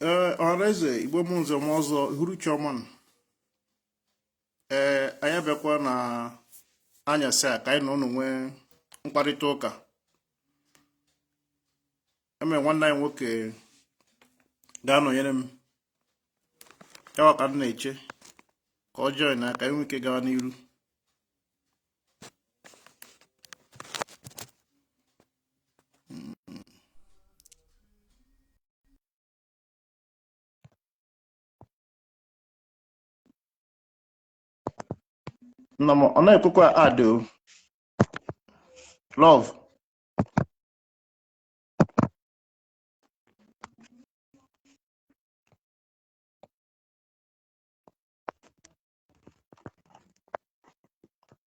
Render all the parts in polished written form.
Ee, ọhaneze Igbo mụ nze mụọ ọzọ, uhuruchi ọma nụ. Ee, anyị abịakwa na anyasị a ka anyị na ụnụ nwee mkparịta ụka. E mere nwanne anyị nwoke ga-anọnyere m, ya ka m na-eche ka ọ join na ka anyị nwee ike gawa n'iru. Nna m ọ na-ekwekwa add o. Love.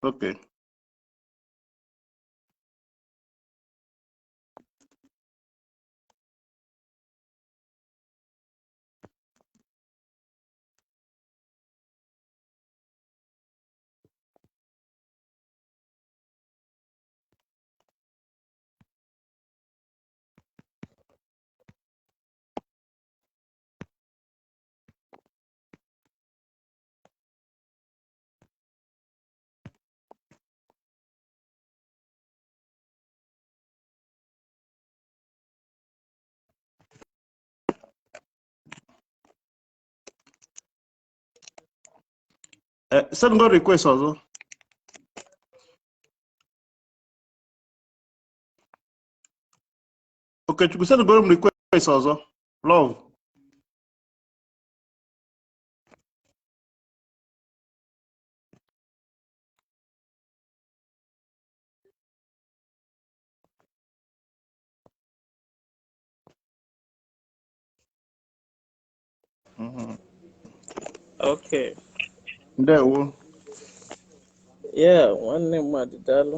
Okay. Send go request ọzọ. Okechukwu, send go m request ọzọ. Love. Okay. Ndewo. Yeah, nwanne mmadụ, daalụ.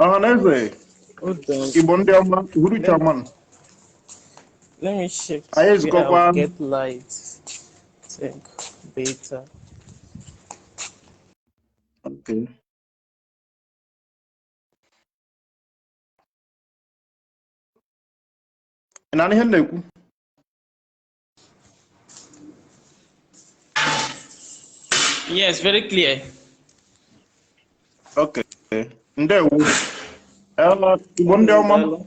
Ọhaneze Hold on. Igbo ndị ọma, uhuruchi ọma nụ. Let me shift Anyị where ezukọkwa. I'll get light. Think better. Okay. Ị na-anụ ihe m na-ekwu? Yes, very clear. Okay. Ndewo. Ee, Igbo ndị ọma,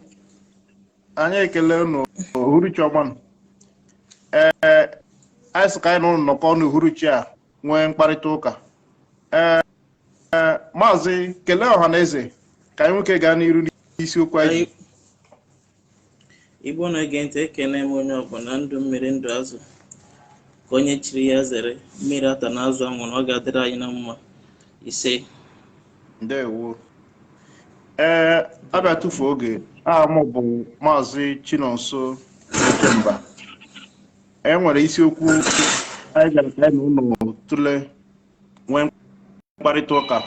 anyị ekele unu, uhuruchi ọma nụ. Ee, anyị sị ka anyị na ụnụ nọkọ n'uhuruchi a nwee mkparịta ụka. Ee, maazị, kelee ọha na eze ka anyị nwee ike gaa n'iru n'isiokwu anyị ji. Igbo na-ege ntị, ekene m onye ọbụla. Ndụ mmiri, ndụ azụ, ka onye chiri ya zere, mmiri atana azụ anwụna, ọ ga-adịrị anyị na mma. Ise. Ndewo. Ee, abịa tụfuo oge. Aha m bụ Maazị Chinonso Echemba. E nwere isiokwu anyị bịara ka anyị na ụnụ tụlee, nwee mkparịta ụka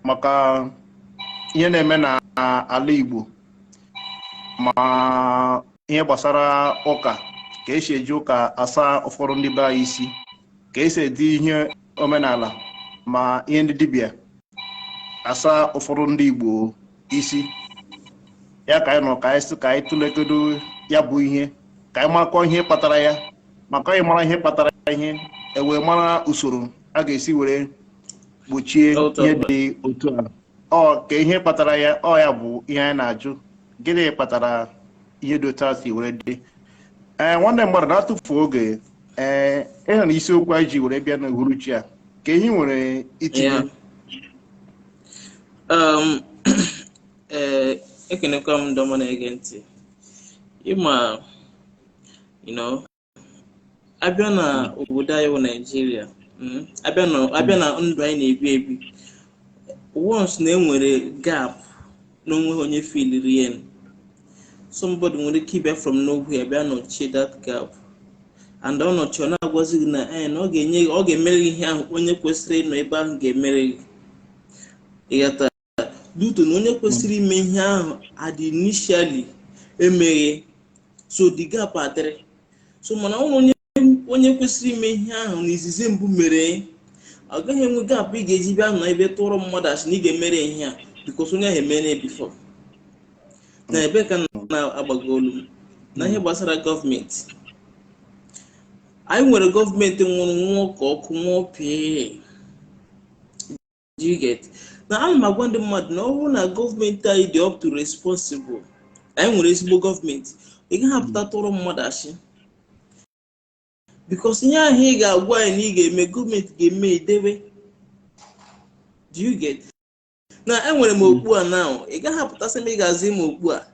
maka ihe na-eme n'ala Igbo, ma ihe gbasara ụka, ka esi eji ụka asa ụfọdụ ndị be anyị isi, ka esi edi ihe omenala ma ihe ndị dibịa asa ụfọdụ ndị Igbo isi. Ya ka anyị nọ ka anyị sị ka anyị tụlegodo ya bụ ihe, ka anyị makọ ihe kpatara ya, maka anyị mara ihe kpatara ihe, e wee mara usoro a ga-esi were gbochie ihe dị otu a. Ọ ka ihe kpatara ya, ọ ya bụ ihe anyị na-ajụ: gịnị kpatara ihe dị otu a si were dị? Ee, nwanne mmadụ, na-atụfu oge, ee, ịhụ na isiokwu anyị ji were bịa n'uhuruchi a, ka ihe nwere itinye. Ee, ekenekwa m ndị ọma na-ege ntị. Ịma, abịa na obodo anyị bụ Naijiria, abịa na ndụ anyị na-ebi ebi, once na enwere gap na onweghị onye filliri ya, somebody nwere ike ịbịa from nowhere bịa nọchie that gap, and ọ nọchie, ọ na-agwazi gị na na ọ ga-enye, ọ ga-emere gị ihe ahụ onye kwesịrị ịnọ ebe ahụ ga-emere gị. Ịghọta? Due to na onye kwesịrị ime ihe ahụ adị initially emeghe, so the gap adịrị. So mana ọ onye onye kwesịrị ime ihe ahụ n'izizi mbụ mere, ọ gaghị enwe gap ị ga-eji bịa nọ ebe tụọrọ mmadụ asị na ị ga-emere ihe a, because onye ahụ emere before. Na ebe ka na-agbago olu m. Na ihe gbasara gọọmenti, anyị nwere gọọmenti nwụrụ nwụọ ka ọkụ nwụọ pịị. Do you get? Na ana m agwa ndị mmadụ na ọ bụrụ na gọọmenti anyị dị up to responsible, anyị nwere ezigbo gọọmenti, ị gaghị apụta tụrụ mmadụ asị, because ihe ahụ ị ga-agwa anyị na ị ga-eme, gọọmenti ga-eme edebe. Do you get? Na enwere m okpu a now, ị gaghị apụtasị m ị ga-azụ m okpu a,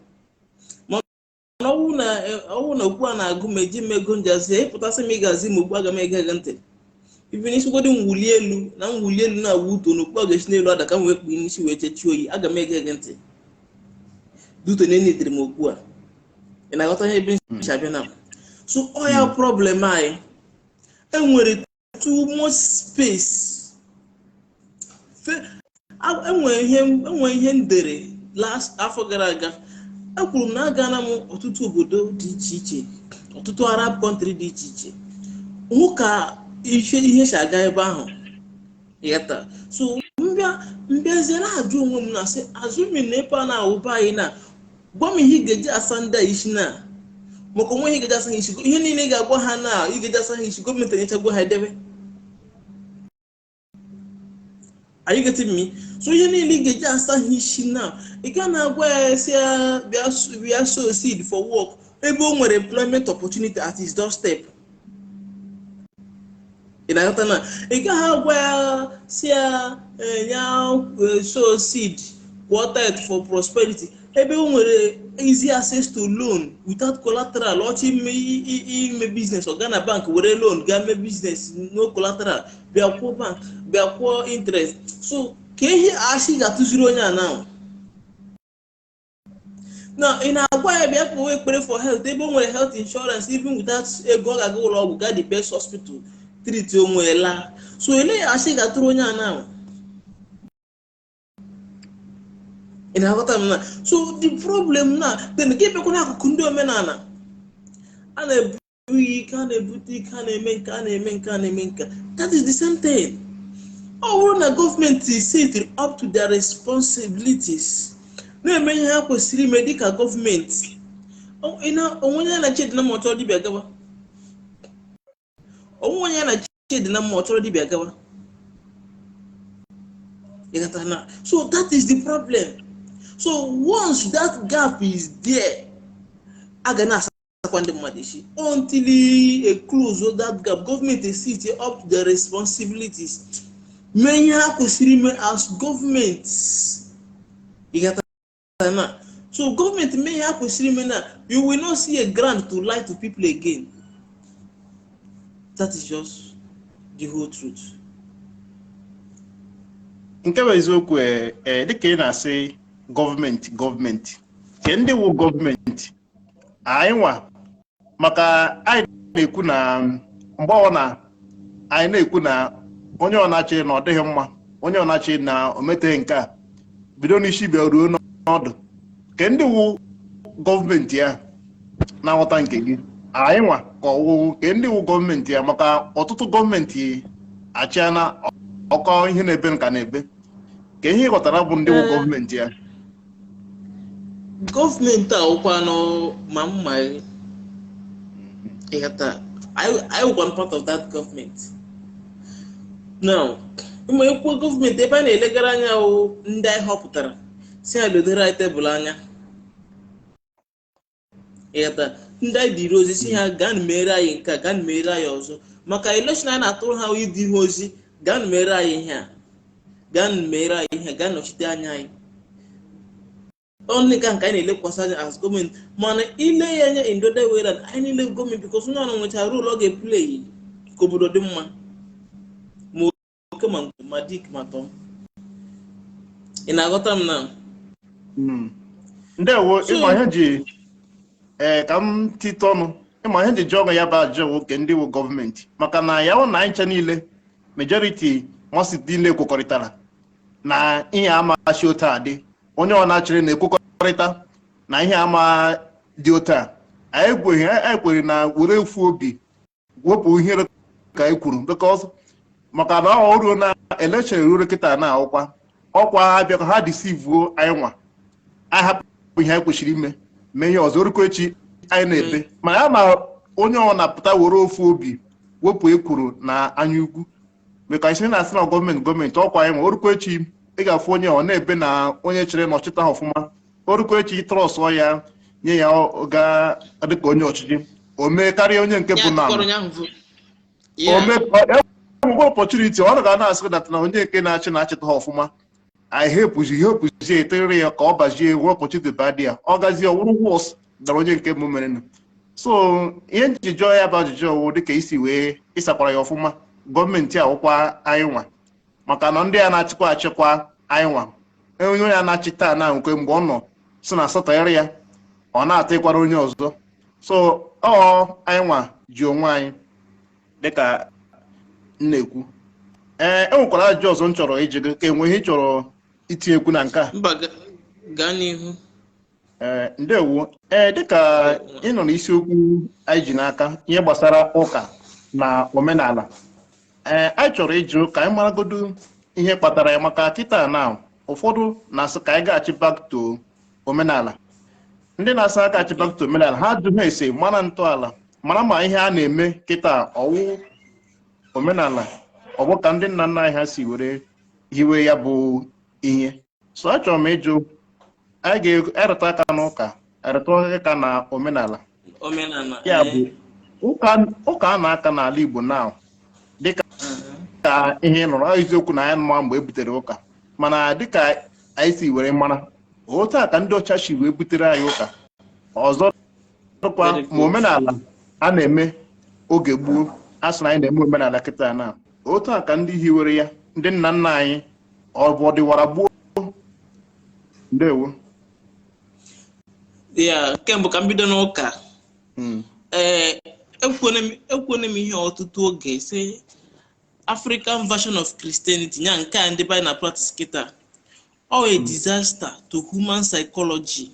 mana ọwụ na okpu a na-agụ m eji m ego njazi, ịpụtasị m ị ga-azụ m okpu, aga m ege gị ntị. Even isigodo mwuli elu na mwuli elu na-awụ uto na okpu a ga-esi n'elu ada ka m wee kpuo n'isi wee chechie oyi, aga m ege gị ntị duto na enitere m okpu a. Ị na-aghọta ihe ebe nsi abịa na? So ọ ya problem anyị, enwere too much space. Enwere ihe m dere last afọ gara aga. Ekwuru m na agana m ọtụtụ obodo dị iche iche, ọtụtụ Arab country dị iche iche, hụ ka ihe si aga ebe ahụ. Ịghọta? So mbịa mbịazie na-ajụ onwe m na sị, assuming na ebe a na-awụba anyị na gwa m ihe ị ga-eji asa ndị a isi, na maka onwe ihe ị ga-eji asa ha isi, ihe niile ị ga-agwa ha na ị ga-eji asa ha isi, gọọmenti enyechagwo ha edebe. Are you getting me? So ihe niile ị ga-eji asa ha isi na ị ga na-agwa ya sị ya bịa sow seed for work, ebe o nwere employment opportunity at his doorstep. Ị na-aghọta? Na ị gaghị agwa ya si ya ya sow seed, kwụọ tithe for prosperity, ebe o nwere easy access to loan without collateral. Ọchị ime business, ọ gaa na bank were loan gaa mee business, no collateral, bịa kwụọ bank, bịa kwụọ interest. So ka ihe asị ga-atụziri onye a now na ị na-agwa ya bịa kpewe ekpere for health, ebe o nwere health insurance, even without ego ọ ga-aga ụlọ ọgwụ, gaa the best hospital, treat onwe ya laa. So ele ya asị ga-atụrụ onye a now? Ị na-aghọta m na? So the problem na then gị bịakwa n'akụkụ ndị omenala, a na-ebu ike, a na-ebute ike, a na-eme nke a, na-eme nke a, na-eme nke. That is the same thing. Ọ bụrụ na gọọmenti sit up to their responsibilities, na-eme ihe ha kwesịrị ime dịka gọọmenti, onwe onye na chedi na mma ọ chọrọ dibịa gawa, onwe onye na chedi na mma ọ chọrọ dibịa gawa. Ịghọtara na? So that is the problem. So once that gap is there, a ga na-asakwa ndị mmadụ isi until e close that gap. Gọọmenti sit up to their responsibilities, mee ihe ha kwesịrị ime as gọọmenti. Ịghọtara na? So gọọmenti mee ihe ha kwesịrị ime na you will not see a grant to lie to people again. That is just the whole truth. Nke bụ eziokwu, ee, dịka ị na-asị gọọmenti, gọọmenti ke ndị wụ gọọmenti anyị nwa, maka anyị na-ekwu na mgbe ọ na anyị na-ekwu na onye ọ na-achị na ọ dịghị mma, onye ọ na-achị na o meteghị nke a, bido n'isi bịa ruo n'ọdụ, ke ndị wụ gọọmenti ya na-aghọta nke gị, anyị nwa ka ọwụwụ ke ndị wụ gọọmenti ya? Maka ọtụtụ gọọmenti achịana, ọkọ ihe na-ebe nka na-ebe. Ka ihe ị ghọtara bụ ndị wụ gọọmenti ya? Gọọmenti a wụkwanụ ma mma, ịghọta, anyị wụkwanụ part of that gọọmenti now. Ụmụ ekwu gọọmenti, ebe a na-elegara anya wụ ndị anyị họpụtara si ha lodere anyị tebụl anya. Ịghọta? Ndị anyị dịrị ozi si ha gaa mere anyị nke a, gaa mere anyị ọzọ, maka election anyị na-atụrụ ha ịdị ihe ozi, gaa mere anyị ihe a, gaa mere anyị ihe a, gaa nọchite anya anyị. Ọnụ ka nke anyị na-elekwasị anya as gọọmenti, mana ile ya anya in the other way round, anyị niile gọọmenti, because onye ọrụ nwechara role ọ ga-eplay ka obodo dị mma, ma oke ma ngwu, ma dik ma tọm. Ị na-aghọta m na? Ndewo. So Ịma ihe ji ee ka m tite ọnụ, ịma ihe ji jụọ ọgụ ya bụ ajụ nwoke ndị wụ gọọmenti, maka na ya hụ na anyị ncha niile, majority masị niile kwekọrịtara na ihe amachi otu a dị, onye ọ na-achịrị na-ekwekọrịta na ihe ama dị otu a, anyị kweghị, anyị kwere na were efu obi wepụ ihere ka anyị kwuru, because maka na ọ ruo na election ruo kịta na ọkwa ọkwa ha bịa ka ha deceive anyị nwa, anyị hapụ ihe anyị kwesịrị ime, mee ihe ọzọ, orukọ echi. Anyị na-ebe mana ya ma onye ọ na-apụta were ofu obi wepụ ekworo na anya ukwu, maka isi na-asị na gọọmenti ọkwa anyị nwe. Orukwa echi, ị ga-afụ onye ọ na-ebe na onye chere na ọchịta ha ọfụma. Orukwa echi, trust ya, nye ya, ọ gaa dịka onye ọchịchị, o mee karịa onye nke Ya bụ na tụkwara onye ahụ vote. o Yeah. mee enwegwe opportunity, ọ ga na-asị that na onye nke na-achị na-achịta ha ọfụma. Anyị hepụzi ihe opụzi etere ya ka ọ bazie nwee opportunity ba dị ya, ọ gazie, ọ wụrụ worse dara onye nke mbụ merenụ. So ihe nji jụọ ya bụ ajụjụ ọwụ dịka isi wee ịsakwara ya ọfụma. Gọọmenti awụkwa anyị nwa, maka na ndị a na-achịkwa achịkwa anyị nwa. Onye ya na-achị taa na nke mgbe ọ nọ si na asatọgharị ya, ọ na-atịkwara onye ọzọ. So ọ anyị nwa ji onwe anyị, dịka m na-ekwu. Ee, e nwekwara ajụjụ ọzọ m chọrọ iji gị, ka enwe ihe ị chọrọ itinyekwu na nke a. Mba, gaa n'ihu. Ee, ndewo. Ee, dịka ị nọ n'isiokwu anyị ji n'aka, ihe gbasara ụka na omenala, ee, anyị chọrọ ịjụ ka anyị maragodo ihe kpatara ya, maka kịta na ụfọdụ na-asị ka anyị gaghachi back to omenala. Ndị na-asị agaghachi back to omenala, ha ajụghị ese mara ntọala, mara ma ihe a na-eme kịta ọwụ omenala, ọ bụ ka ndị nna nna anyị ha si were hiwe ya bụ ihe. So achọrọ m ịjụ, anyị ga-ereta aka n'ụka, ereta aka na omenala. Omenala. Ya bụ ụka a na-aka n'ala Igbo now, dịka ka ihe nụrụ, ọ eziokwu na anyị ma mgbe e butere ụka, mana dịka anyị si were mara, otu a ka ndị ọcha si wee butere anyị ụka ọzọ dịkwa. Very good. Ma omenala a na-eme oge gboo, a sị na anyị na-eme omenala kịta na otu a ka ndị hiwere ya, ndị nna nna anyị, ọ bụ ọdịwara gboo. Ndewo. Ya nke mbụ, ka m bido n'ụka. Ee, ekwuone m ihe ọtụtụ oge sị African version of Christianity nya nke a ndị be na practice kịta, ọ a disaster to human psychology.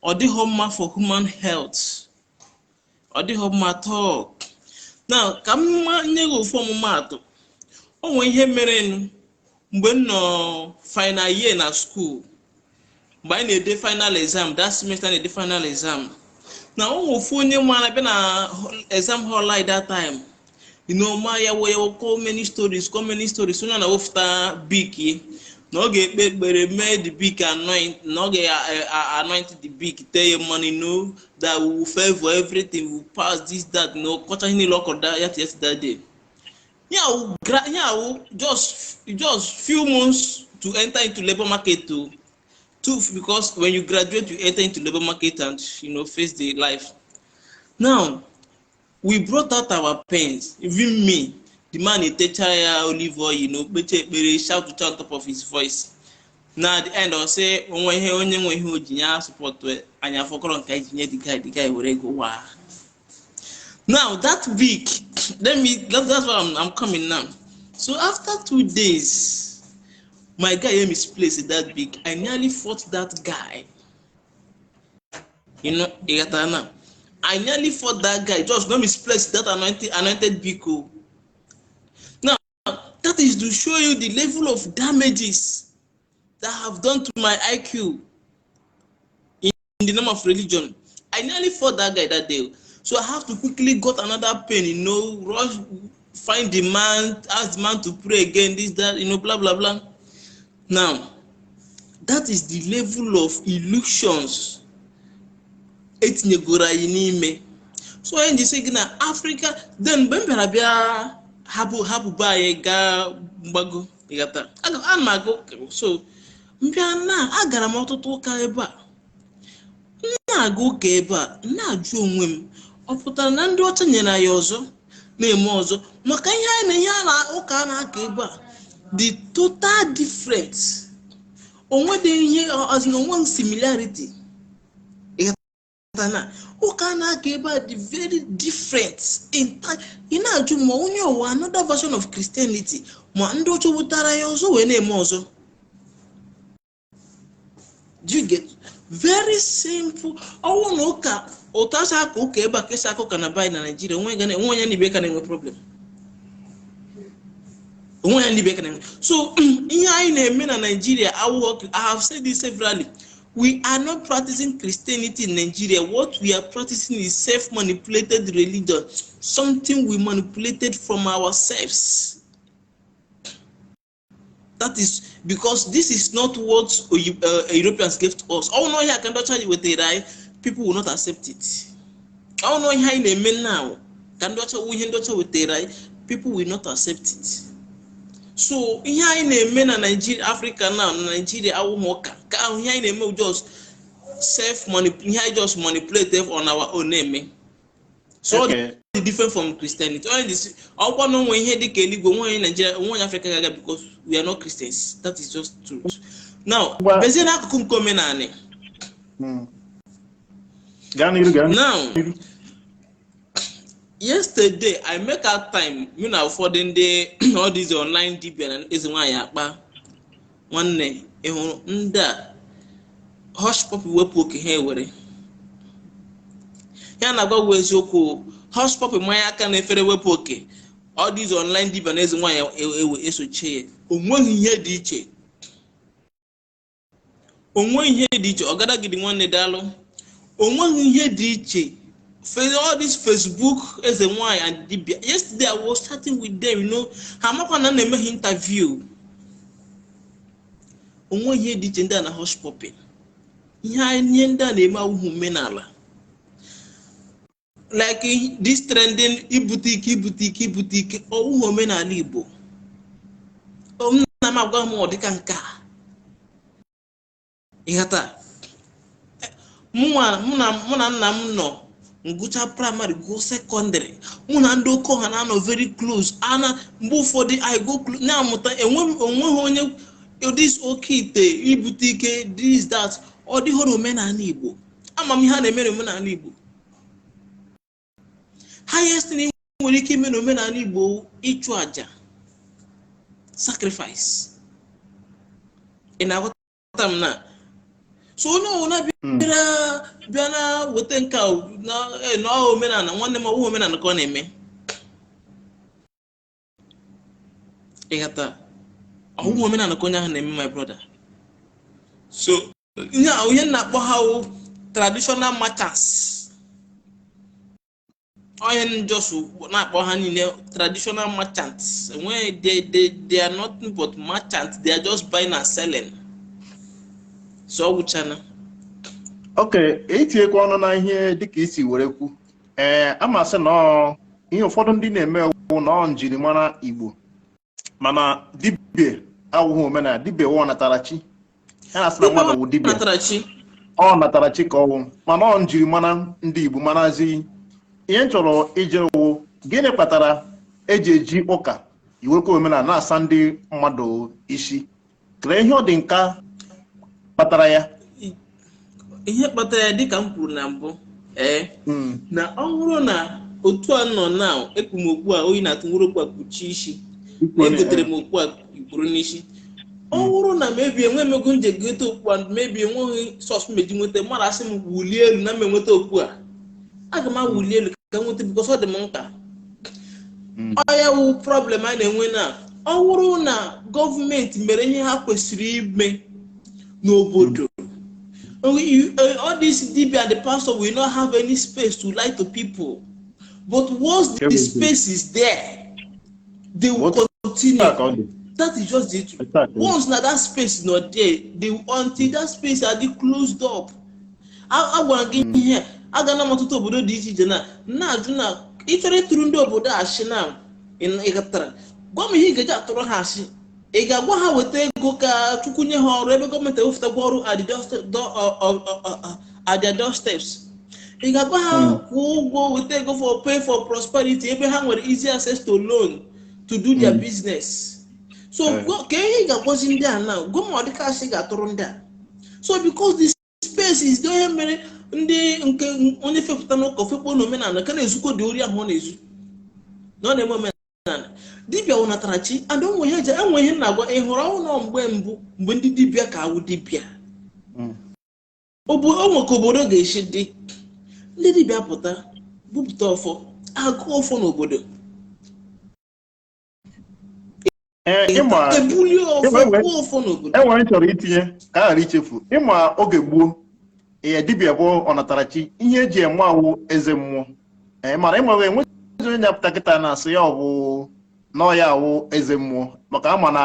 Ọ dịghọ mma for human health, ọ dịghọ mma tọọ. Na ka m nye gị ofu ọmụmaatụ, o nwee ihe merenụ mgbe m nọ final year na school, mgbe anyị na-ede final exam that semester, na-ede final exam, na o nwee ofu onye mara bịa na exam hall like that time, ma ya wo ya wo call many stories, call many stories. Onye na-awụfụta bic ye na ọ ga-ekpe ekpere mee the bic anoint, na ọ ga-anoint the bic, tell ya money, no, that we will favor everything, we will pass this, that, no kọcha ihe niile ọ kọrọ ya that day. Ya wụ just few months to enter into labor market to two, because when you graduate, you enter into labor market and face the life. Now we brought out our pens, even me. The man etecha ya olive oil, kpecha ekpere, shout to on top of his voice. Na at the end, ọ sị onwe ihe onye nwe ihe o ji ya support anyị afọkọrọ nke anyị ji nye the guy. The guy were ego waa. Now that week, let me that's why I'm coming now. So after 2 days, my guy misplaced that bic. I nearly fought that guy. You got that now? I nearly fought that guy just no misplace that anointed bic o. Now that is to show you the level of damages that have done to my IQ in the name of religion. I nearly fought that guy that day. So I have to quickly got another pen, rush, find the man, ask the man to pray again, this, that, blah, blah, blah. Now, that is the level of illusions etinyegoro anyị n'ime. So onye ji sị gị na Africa, then mgbe m bịara bịa hapụ hapụ be anyị gaa mgbago, ịghọta, ana m aga ụka. So mbịa na agara m ọtụtụ ụka ebe a, m na-aga ụka ebe a, m na-ajụ onwe m, ọ pụtara na ndị ọcha nyere anyị ọzọ na-eme ọzọ, maka ihe anyị na ihe a na ụka a na-aka ebe a, the total difference onwe dị ihe as in onwe similarity. Ịghọta na ụka a na-aka ebe a dị very different in time. Ị na-ajụ ma onye ụwa another version of Christianity, ma ndị ọcha wetara ya ọzọ wee na-eme ọzọ. Do you get? Very simple. Ọnwụ na ụka ụtọ asa aka ụka ebe a ka esi aka ụka na baị na Nigeria, onwe onwe onye n'ibe ka na-enwe problem, onwe ya n'ibe ka na-enwe. So ihe anyị na-eme na Nigeria awụghọ. I have said this severally. We are not practicing Christianity in Nigeria. What we are practicing is self-manipulated religion, something we manipulated from ourselves. That is because this is not what Europeans gave to us. Oh no, here can ndị wetara anyị, people will not accept it. Oh no, ihe anyị na-eme now ka ndị ọcha, ihe ndị ọcha wetara anyị, people will not accept it. So ihe anyị na-eme na Nigeria, Africa now, na Nigeria, awụghị ụka ka ahụ. Ihe anyị na-eme, just self ihe anyị just manipulate on our own na-eme. So ọ dị different from Christianity. Onye dị ọkwa na onwe ihe dịka eluigwe, onwe onye Nigeria, onwe onye Africa ga-aga, because we are not Christians. That is just truth. Now, bezie n'akụkụ nke omenanị. Gaa n'iru, gaa Now, n'iru. yesterday I make out time, mụ na ụfọdụ ndị, all these online dibia na eze nwaanyị akpa. Nwanne, ị hụrụ ndị a, Hush Puppy wepụ oke ha ewere ya na-agwa gwa eziokwu. Hush Puppy mmanya aka na efere wepụ oke, all these online dibia na eze nwaanyị ewe esochie ya. Onweghị ihe dị iche, onweghị ihe dị iche. Ọgadagidi, nwanne, daalụ. Onweghị ihe dị iche. All this Facebook eze nwanyị and dibia, yesterday I was chatting with them. Ha amakwa na na-eme ha interview. Onweghị ihe dị iche ndị a na Hush Puppy. Ihe anyị, ndị a na-eme awụghị omenala. Like this trending ibute ike, ibute ike, ibute ike, ọwụghị omenala Igbo. Nna m agwa m, ọ dịka nke a ịghọta. Mụ na nna m nọ ngụcha primary, gụọ secondary, mụ na ndị oke ọha na-anọ very close. Ana mgbe ụfọdụ I go na-amụta. Onweghị onye this oke ite, ibute ike, this, that, ọ dịghị n'omenala Igbo. Ama m ihe a na-eme n'omenala Igbo. Highest thing ị nwere ike ime n'omenala Igbo, ịchụ àjà, sacrifice. Ị na-aghọta m? Na so onye ọbụla bịara bịa na weta nke a na ọ omenala, nwanne m, ọwụ omenala ka ọ na-eme. Ịghọta? Ọwụ omenala ka onye ahụ na-eme, my brother. So ihe a, onye na-akpọ ha wụ traditional merchants. Onye njọs na-akpọ ha niile traditional merchants. Enweghị, they are nothing but merchants. They are just buying and selling. So ọ gwụchana. Ok, etinyekwa ọnụ na ihe dịka isi were kwu. Ee, a sị na ọ ihe ụfọdụ ndị na-eme wụ na ọ njirimara Igbo, mana dibịa awụghị omenala. Dibịa wụ ọnatarachi. Ha na-asị na mmadụ wụ dibịa. Natarachi. Ọ natarachi ka ọwụ, mana ọ njirimara ndị Igbo. Manazi ihe m chọrọ ije wụ, gịnị kpatara eji eji ụka iwekwa omenala na-asa ndị mmadụ isi? Kelee ihe ọ dị nka kpatara ya? Ihe kpatara ya, dịka m kwuru na mbụ, ee, na ọ bụrụ na otu a nọ na ekpu m okpu a, oyi na-atụ, nwere okpu a kpuchie isi, egotere m okpu a ikpuru n'isi. Ọ bụrụ na mebi enwe emego nje gote okpu a, mebi enweghị sọs meji nweta mmadụ asị m wulie elu na m enweta okpu a, aga m awuli elu ka m nweta, because ọ dị m mkpa. Ọ ya wụ problem a na-enwe. Na ọ bụrụ na gọọmenti mere ihe ha kwesịrị ime n'obodo, all these dibia and the pastor will not have any space to lie to people. But once the Everything. space is there, they will What- continue. Ka ọ dị. That is just the truth. Exactly. Once na that space is not there, they, until that space are closed up. A gwara gị ihe a, agana m ọtụtụ obodo dị iche iche na na-ajụ na ị chọrọ ịtụrụ ndị obodo asị na ị ghọtara, gwa m ihe ị ga-eji atụrụ ha asị. Ị ga-agwa ha weta ego ka Chukwu nye ha ọrụ, ebe gọọmenti ewepụtakwa ọrụ at their doorsteps? Ị ga-agwa ha kwụọ ụgwọ, weta ego for pay for prosperity, ebe ha nwere easy access to loan to do their business? So ka ihe ị ga-agwazi ndị a na gwa m, ọ dịka asị ga-atụrụ ndị a. So because the space is there, ihe mere ndị nke onye fepụta n'ụka, fekpuo n'omenala, ka na-ezukọ dị ori ahụ ọ na-ezu na ọ na-eme omenala. Dibịa wụnatara chi and onwe ihe eji enwe. Ihe m na-agwa, ị hụrụ ọnwụ nọ mgbe mbụ, mgbe ndị dibịa ka awụ dibịa, onwe ka obodo ga-esi dị. Ndị dibịa pụta bupụta ọfọ, agụ ọfọ n'obodo. Ee, ịma Ebulie ọfọ, kwuo ọfọ n'obodo. Enwere m chọrọ itinye ka a ghara ichefu. Ịma oge gboo, ee, dibịa bụ ọnatarachi, ihe eji eme awụ eze mmụọ. Ee, mana ịma enweghị onye na-apụta kịta na-asị ya ọ bụ na ya awụ eze mmụọ, maka ama na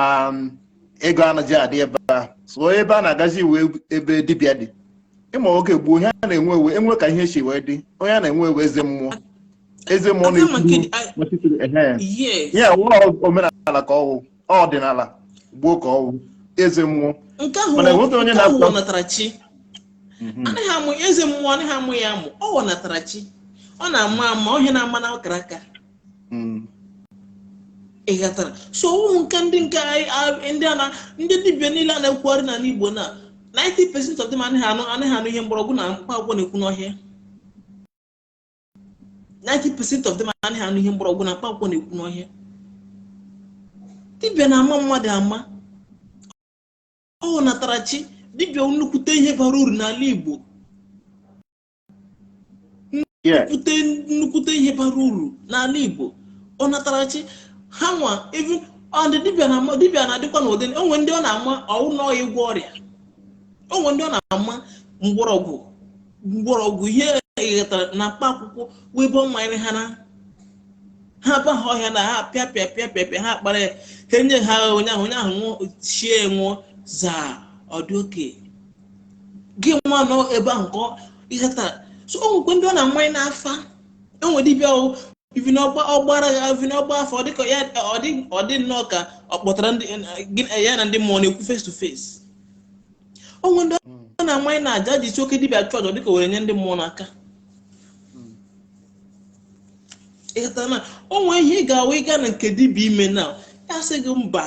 ego anaghị adị ebe a. So ebe a na-agazi iwe ebe dibịa dị. Ịma oge gboo, ihe a na-enwe ewe enwe ka ihe si wee dị, onye a na-enwe ewe eze mmụọ, eze mmụọ Aka ma nke na-ekwu n'ọchịchịrị, ehe. Ya wụ omenala ka ọwụ ọdịnala gboo ka ọwụ eze mmụọ. Nke ahụ Mana enweghị onye nke ahụ na-apụta. Ọnatarachi anaghị amụ eze mmụọ, anaghị amụ ya amụ. Ọ ọnatarachi, ọ na-ama ama ọhịa, na-ama na akara aka. Ị ghọtara? So ụmụ nke ndị nke anyị ndị a na ndị dibịa niile a na-ekwugharị n'ala Igbo na 90% of them anaghị anụ ihe mgbọrọgwụ na mkpa akwụkwọ na-ekwu n'ọhịa. 90% of them anaghị anụ ihe mgbọrọgwụ na mkpa akwụkwọ na-ekwu n'ọhịa. Dibịa na-ama mmadụ ama, ọ natarachi. Dibịa nnukwute ihe bara uru n'ala Igbo. Nnukwute ihe bara uru n'ala Igbo, ọ natarachi ha nwa. Even ọ ndị dibịa na-ama, dibịa na-adịkwa n'ụdị. Onwe ndị ọ na-ama ọwụ na ịgwọ ọrịa, onwe ndị ọ na-ama mgbọrọgwụ ihe ghọtara na mkpa akwụkwọ wee ebe ọ manyere ha na ha ba ha ọhịa na ha pịa pịa pịa pịa pịa, ha kpara ya, ha enye ha onye ahụ, onye ahụ ṅụọ, shie, ṅụọ zaa, ọ dị oke gị nwa nọ ebe ahụ ka ọ ịghọtara. So o nwekwe ndị ọ na-amanye n'afa. Enwe dibịa o ivi na ọgba ọgbara ya ivi na ọgba afọ, ọ dịka ya ọ dị nnọọ ka ọ kpọtara ndị ya na ndị mmụọ na-ekwu face to face. Onwe ndị ọ na-amanye na aja ji si oke dibịa chụọ aja, dịka were nye ndị mmụọ n'aka. Ịghọtara na o nwee ihe ị ga-awụ ịga na nke dibịa ime na ya sị gị mba,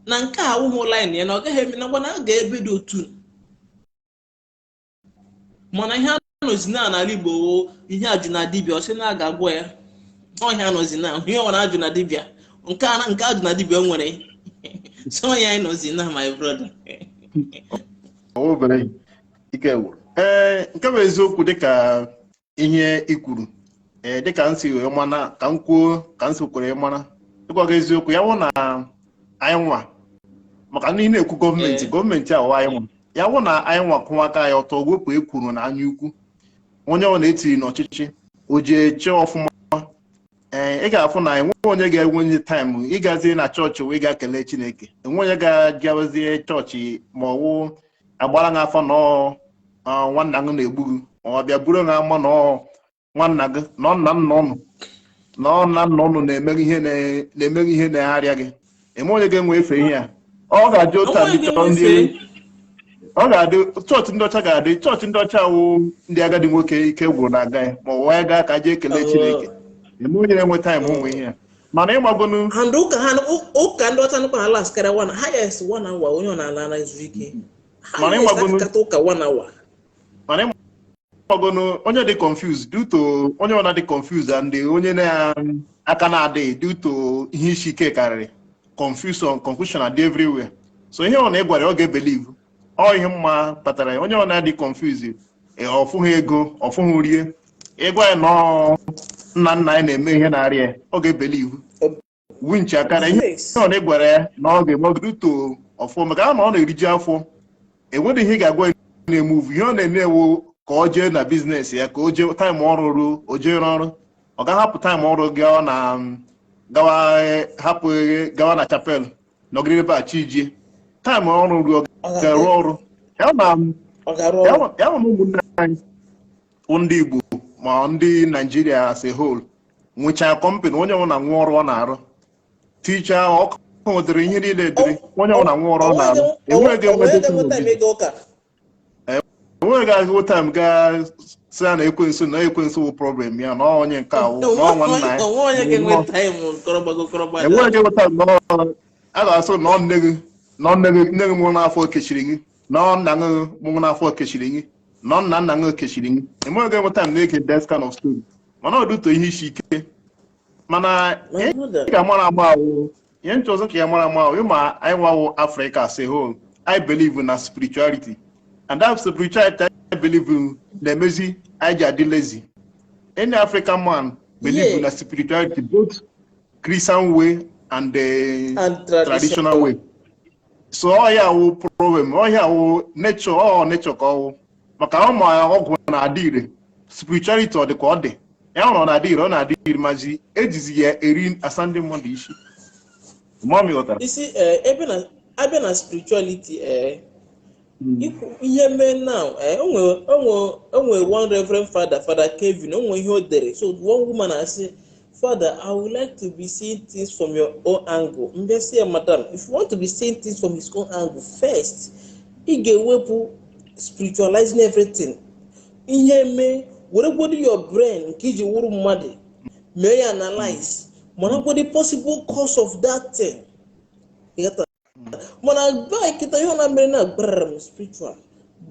na nke a awụghị line ya, na ọ gaghị eme, na gwa na a ga-ebe dị otu. Mana ihe a nọzi na n'ala Igbo wụ ihe ajụ na dibịa, ọ sị na a ga-agwọ ya ọhịa nọzi na ihe ọ na-ajụ na dibịa nke a, nke ajụ na dibịa nwere so ya anyị nọzi na, my brother. Obere ike gwụrụ. Ee, nke bụ eziokwu, dịka ihe i kwuru, ee, dịka m si wee mana ka m kwuo, ka m si kwere mara, ịgwa gị eziokwu, ya wụ na anyị nwa, maka ndị na-ekwu gọọmenti, gọọmenti ahụ anyị nwa, ya wụ na anyị nwa kwụwa aka anyị ọtọ, wepụ ekwuru na anya ukwu, onye ọ na-etiri n'ọchịchị o ji eche ọfụma. Ee, ị ga-afụ na enweghị onye ga-enwenye time ịgazie na chọọchị wee ga kelee Chineke. Enwe onye ga-agazie chọọchị ma ọ wụ agbara gị afọ na ọ nwanna gị na-egbu gị, ma ọ bịa buru gị ama na ọ nwanna gị na ọ nna nna ụnụ na ọ nna nna ụnụ na-emeghe ihe na-emeghe ihe na-arịa gị. Enwe onye ga-enwe efe ihe a ọ ga-adị otu a. Onwe ndị chọọ ndị ga-enwe. Ọ ga-adị chọọchị ndị ọcha, ga-adị chọọchị ndị ọcha wụ ndị agadi nwoke ike gwụrụ na-aga ya, ma ọ wee gaa ka jee kelee Chineke. Eme onye na-enwe time ụmụ ihe a, mana ịgbagonu. And ụka ha, ụka ndị ọcha nụkwa na last karịa one, highest one hour, onye ọ na-ala na ezu ike. Mana highest akata ụka one hour. Mana ịgbagonu, onye dị confused due to onye ọ na-adị confused and onye na-aka na-adịghị due to ihe isi ike karịrị, confusion adị everywhere. So ihe ọ na-egwara ya, ọ ga-ebelieve ọ ihe mma kpatara ya. Onye ọ na-adị confused, ọfụghị ego, ọfụghị rie, ịgwa ya na ọ nna nna ya na-eme ihe na-arịa ya, ọ ga-ebelieve winchi akara ihe ọ na-egwara ya na ọ ga-eme due to ọfụ, maka na ọ na-eriju afọ. Enweghị ihe ị ga-agwa ya na-emuvu ihe ọ na-eme ewu ka ọ jee na business ya, ka o jee time ọrụ ruo, o jee n'ọrụ. Ọ ga-ahapụ time ọrụ gawa na gawa, hapụ gawa na chapel nọgide ebe a chi jie. Time ọrụ ruo, ọ ga-arụ ọrụ ya na Ọ ga-arụ ọrụ. Ya bụ na ụmụnne anyị bụ ndị Igbo ma ndị Naijiria as a whole nwechaa company, onye ọbụla nwe ọrụ ọ na-arụ, ticha ọkụ nwetara ihe niile dịrị, onye ọbụla nwe ọrụ ọ na-arụ, enweghị enweghị time ịga ụka. Enweghị agụụ time gaa sị ya na ekwensu, na ekwensu wụ problem ya, na ọ onye nke awụ na ọ nwanna ya. Onwe onye ga-enwe time kọrọgbago kọrọgbada. Enweghị ga-enwe time na a ga-asị na ọ nne gị, na ọ nne gị, nne gị mụrụ n'afọ kechiri gị, na ọ nna gị mụrụ n'afọ kechiri gị, na ọ nna nna gị kechiri gị. Enweghị ga-enwe time na-eke that kind of story, mana ọ dụto ihe isi ike. Mana My ihe brother. ị ga-amara ama awụ ihe nchọ ọzọ ka ya mara ama awụ, ịma anyị nwawo Africa as a whole, I believe na spirituality, and that spirituality I believe in na-emezi anyị ji adị lazy. Any African man believe na spirituality, both Christian way and the and traditional traditional way. So ọhịa wụ problem, ọhịa wụ nature, ọ nature ka ọwụ maka ụmụ ọgwụ na-adị ire. Spirituality, ọ dị ka ọ dị ya hụrụ, ọ na-adị ire, ọ na-adị ire, mazi ejizi ya eri asa ndị mmadụ isi. Mọmi ghọtara. Isi ebe na abịa na spirituality, ikwu ihe mee now, onwe one reverend father, Father Kevin, onwe ihe o dere. So one woman asị, "Father, I would like to be seeing things from your own angle." Mbịa sị ya, "Madam, if you want to be seeing things from his own angle, first ị ga-ewepụ spiritualizing everything." Ihe mee, were gbodo your brain nke iji wụrụ mmadụ mee ya analyze, mara the possible cause of that thing. Ịghọta? Mana bai kịta, ihe ọ na mere na gbrm spiritual,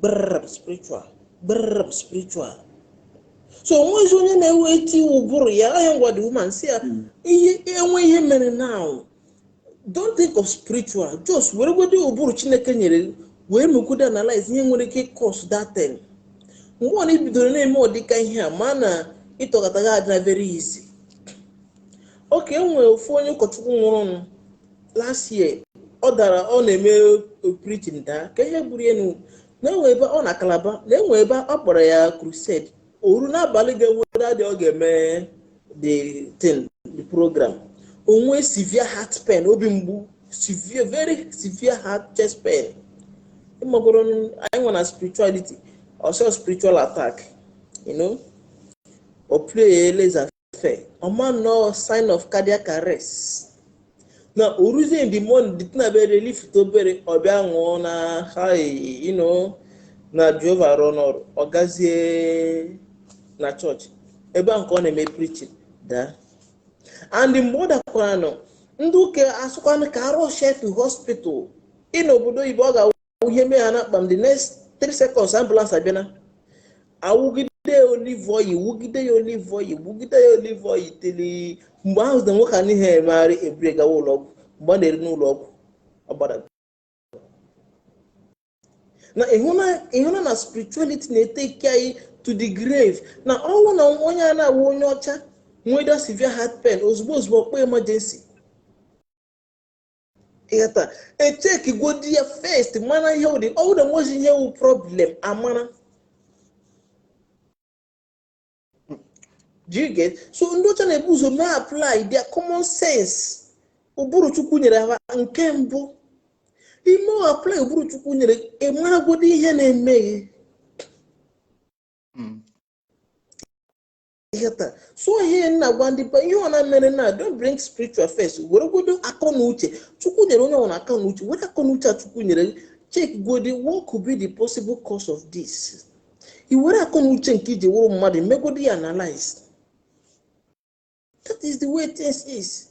gbrm spiritual, gbrm spiritual. So onwezi onye na-ewe eti ụbụrụ ya ahịa. Ngwa, the woman si ya, ihe enwe ihe mere now, don't think of spiritual, just were godi ụbụrụ Chineke nyere wee mekwudo analyze ihe nwere ike cause that thing. Mgbe ọ na-ebidoro na-eme ọdịka ihe a, ma na ịtọkọta gị adịna very easy. Oke enwere ofu onye ụkọchukwu nwụrụ last year, ọ dara, ọ na-eme preaching, daa. Ka ihe gburu enu na-enwe ebe ọ na Calabar, na-enwe ebe ọ kpọrọ ya crusade oru n'abalị ga-enwere adị ọ ga-eme the thing, the program, onwe severe heart pain, obi mgbu, severe, very severe heart chest pain. Ịmagoro anyị nwe na spirituality also, spiritual attack, o play laser fair, ọma no sign of cardiac arrest. Na oruzie in the morning, the thing abịa relief to obere, ọ bịa ṅụọ na hi na Jehova rụọ n'ọrụ. Ọ gazie na chọọchị ebe ahụ ka ọ na-eme preaching, daa. And mgbe ọ dakwara nọ, ndị ụka asụkwanụ ka arụshie to hospital. Ị n'obodo oyibo, ọ ga-awụ ihe mee ha na akpa m, the next 3 seconds ambulance abịana, awụgide ya olive oil, wugide ya olive oil, wugide ya olive oil tili. Mgbe ahụ na nwoke a n'ihe emegharị, eburu gawa ụlọ ọgwụ. Mgbe ọ na-eri n'ụlọ ọgwụ, ọ gbara na ịhụna na spirituality na-etake anyị to the grave. Na ọnwụ na onye a na-awụ onye ọcha nweda severe heart pain, ozugbo ozugbo kpọọ emergency, ịghọta, echeki godi ya first, mara ihe ụdị ọwụ na nwezi ihe wụ problem, amara. Do you get? So ndị ọcha na-ebu ụzọ mee apply their common sense, ụbụrụ Chukwu nyere ha. Nke mbụ, ime apply ụbụrụ Chukwu nyere, ịmaragodi ihe na-emeghe. Ịghọta? So ihe nna gwa ndị be, ihe ọ na mere na don't bring spiritual first. Were godo akọ na uche Chukwu nyere onye ọbụla, akọ na uche, were akọ na uche a Chukwu nyere check godi what could be the possible cause of this. I were akọ na uche nke iji wụrụ mmadụ megodi ya analyze. That is the way things is.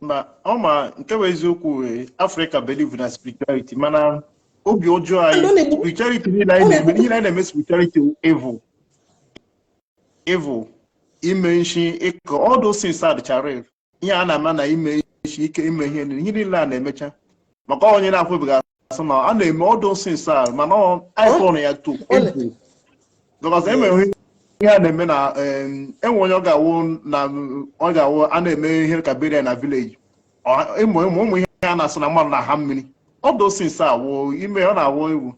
Ma ọ ma nke bụ eziokwu, Africa believe na spirituality, mana obi ọjọọ And anyị ọ na-egbu spirituality niile anyị ọ na-eme na-egbu niile anyị na-eme spirituality wụ evil, evil, ime nshi, ịkọ, all those things adịcha real. Ihe a na-ama na ime nshi ike, ime ihe niile, ihe niile a na-emecha maka onye na-akwụbeghị asị na a na-eme all those things a, mana anyị ọ kpọrọ ya to ọ na evil because enwere ihe a na-eme na enwe onye ọ ga-awụ na ọ ga-awụ a na-eme ihe ka burial na village, ịmụ ịmụ ụmụ ihe a na-asụ na mmadụ na-aha mmiri, all those things a wụ ime, ọ na-awụ egwu,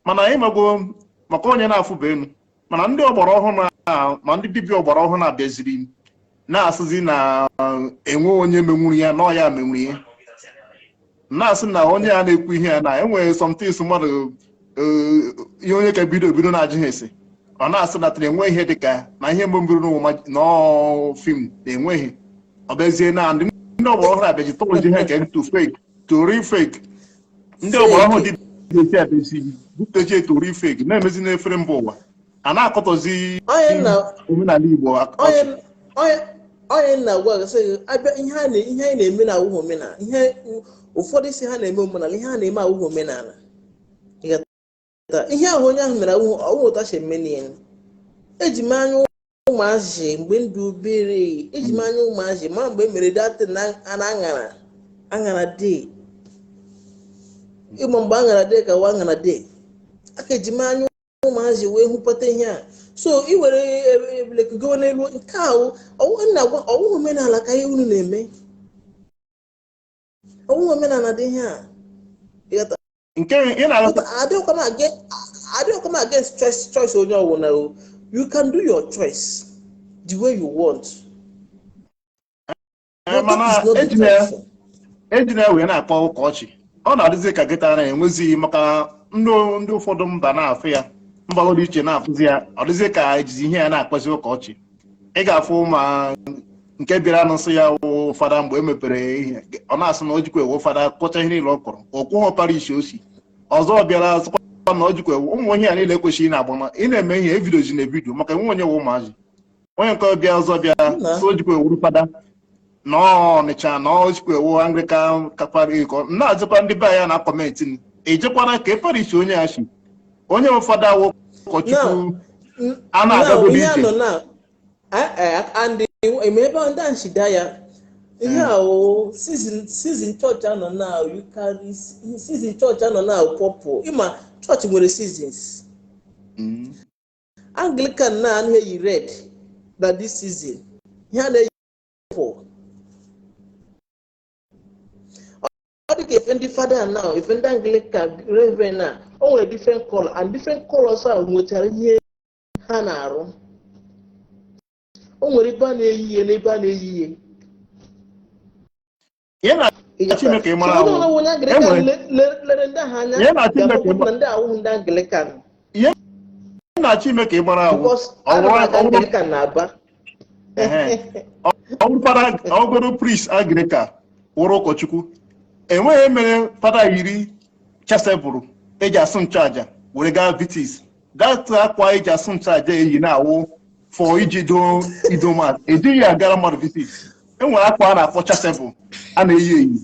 mana ịmago maka onye na-afụba elu. Mana ndị ọgbara ọhụrụ a, ma ndị dibịa ọgbara ọhụrụ na-abịaziri na-asịzi na enwe onye menwuru ya na ọ ya menwuru ya, na-asị na onye a na-ekwu ihe a na enwere somethings mmadụ, ihe onye ka bido ebido na-ajụ ha ese, ọ na-asị na tara enwe ihe dịka na ihe mbụ mbiri n'ụwa na film na-enweghị. Ọ bịazie na ndị ọgbara ọhụrụ abịaji tọrọzi ihe nke to fake, to real fake. Ndị ọgbara ọhụrụ fake dibịa esi abịazi buteji to real fake na-emezi n'efere mba ụwa, a na-akọtọzi onye nna omenala Igbo onye ọchị. Onye nna gwa gị sị gị, abịa ihe a ihe anyị na-eme na awụghị omenala. Ihe ụfọdụ si ha na-eme omenala, ihe a na-eme awụghị omenala. Ịghọta? Ihe ahụ onye ahụ mere awụghị ọwụghị ụta si eme ya. Eji m anya ụmụazị mgbe ndụ obere, eji m anya ụmụazị ma mgbe e mere datin na aṅara aṅara dee, ịma mgbe aṅara dee ka wa aṅara dee aka, eji m anya ụmụazị wee hụpụta ihe a. So i were ebule gawa n'elu nke ahụ, ọwụ nna gwa ọwụghị omenala ka ihe unu na-eme. Ọwụghị omenala dị ihe a. Ịghọta? Nke ị na-aghọta. But adịghịkwa m against choice onye ọwụna o. You can do your choice the way you want. Ee, But that mana is not the ejina ya tradition. ejina ya wee na-akpọ ụka ọchị. Ọ na-adịzi ka gịta na-enwezighị maka ndị ụfọdụ mba na-afụ ya, mba dị iche na-afụzi ya. Ọ dịzi ka ejizi ihe ya na-akpazi ụka ọchị. Ị ga-afụ ma nke bịara nụ sị ya wụ fada, mgbe e mepere ihe, ọ na-asị na o jikwa ewu fada kọcha ihe niile ọ kọrọ okwughọ parish osi ọzọ bịara sịkwa na o jikwa ewu. Ụmụ ihe ya niile ekwesịghị na-agba ma ị na-eme ihe evidozi na evidio maka enwe onye wụ ụmụazị onye nke bịa ọzọ bịa Nna. sị o jikwa ewuru fada na Ọnịcha na o jikwa ewu Anglican kakwara iko na-ajụkwa ndị be ya na comment ejekwana ka parish onye ya si onye wụ fada wụ ụkọchukwu a Now na-agagodo ihe a ije. Nọ now, and eme ebe ndị a nshida ya ihe a o season church anọ now, you carry season church anọ now purple. Ịma church nwere seasons. Anglican na anaghị eyi red na this season, ihe a na-eyi purple. Ọ dị ka efe ndị fada now, efe ndị Anglican reverend na o nwere different color, and different colors a nwechara ihe ha na-arụ. O nwere ebe a na-eyi ihe na ebe a na-eyi ihe. Ihe na-achọ ime ka ị mara So onye ahụ ọbụla onye Anglican lere ndị ahụ anya Ihe na-achọ ime ka ị ga-amakwa na ndị awụghị ndị Anglican. Ihe na-achọ ime ka ị mara ahụ because ọ ana m bụrụ aga ọ bụrụ Anglican na Aba. Ehe. Ọ bụrụ fada, ọ bụrụ priest Anglican wụrụ ụkọchukwu, enweghị mere fada yiri chasuble eji asụ nchụaja were gaa visit. That akwa eji asụ nchụaja eyi na-awụ for iji doo ido mmadụ, ejighị ya agara mmadụ visit. Enwere akwa a na-akpọ chasuble a na-eyi eyi.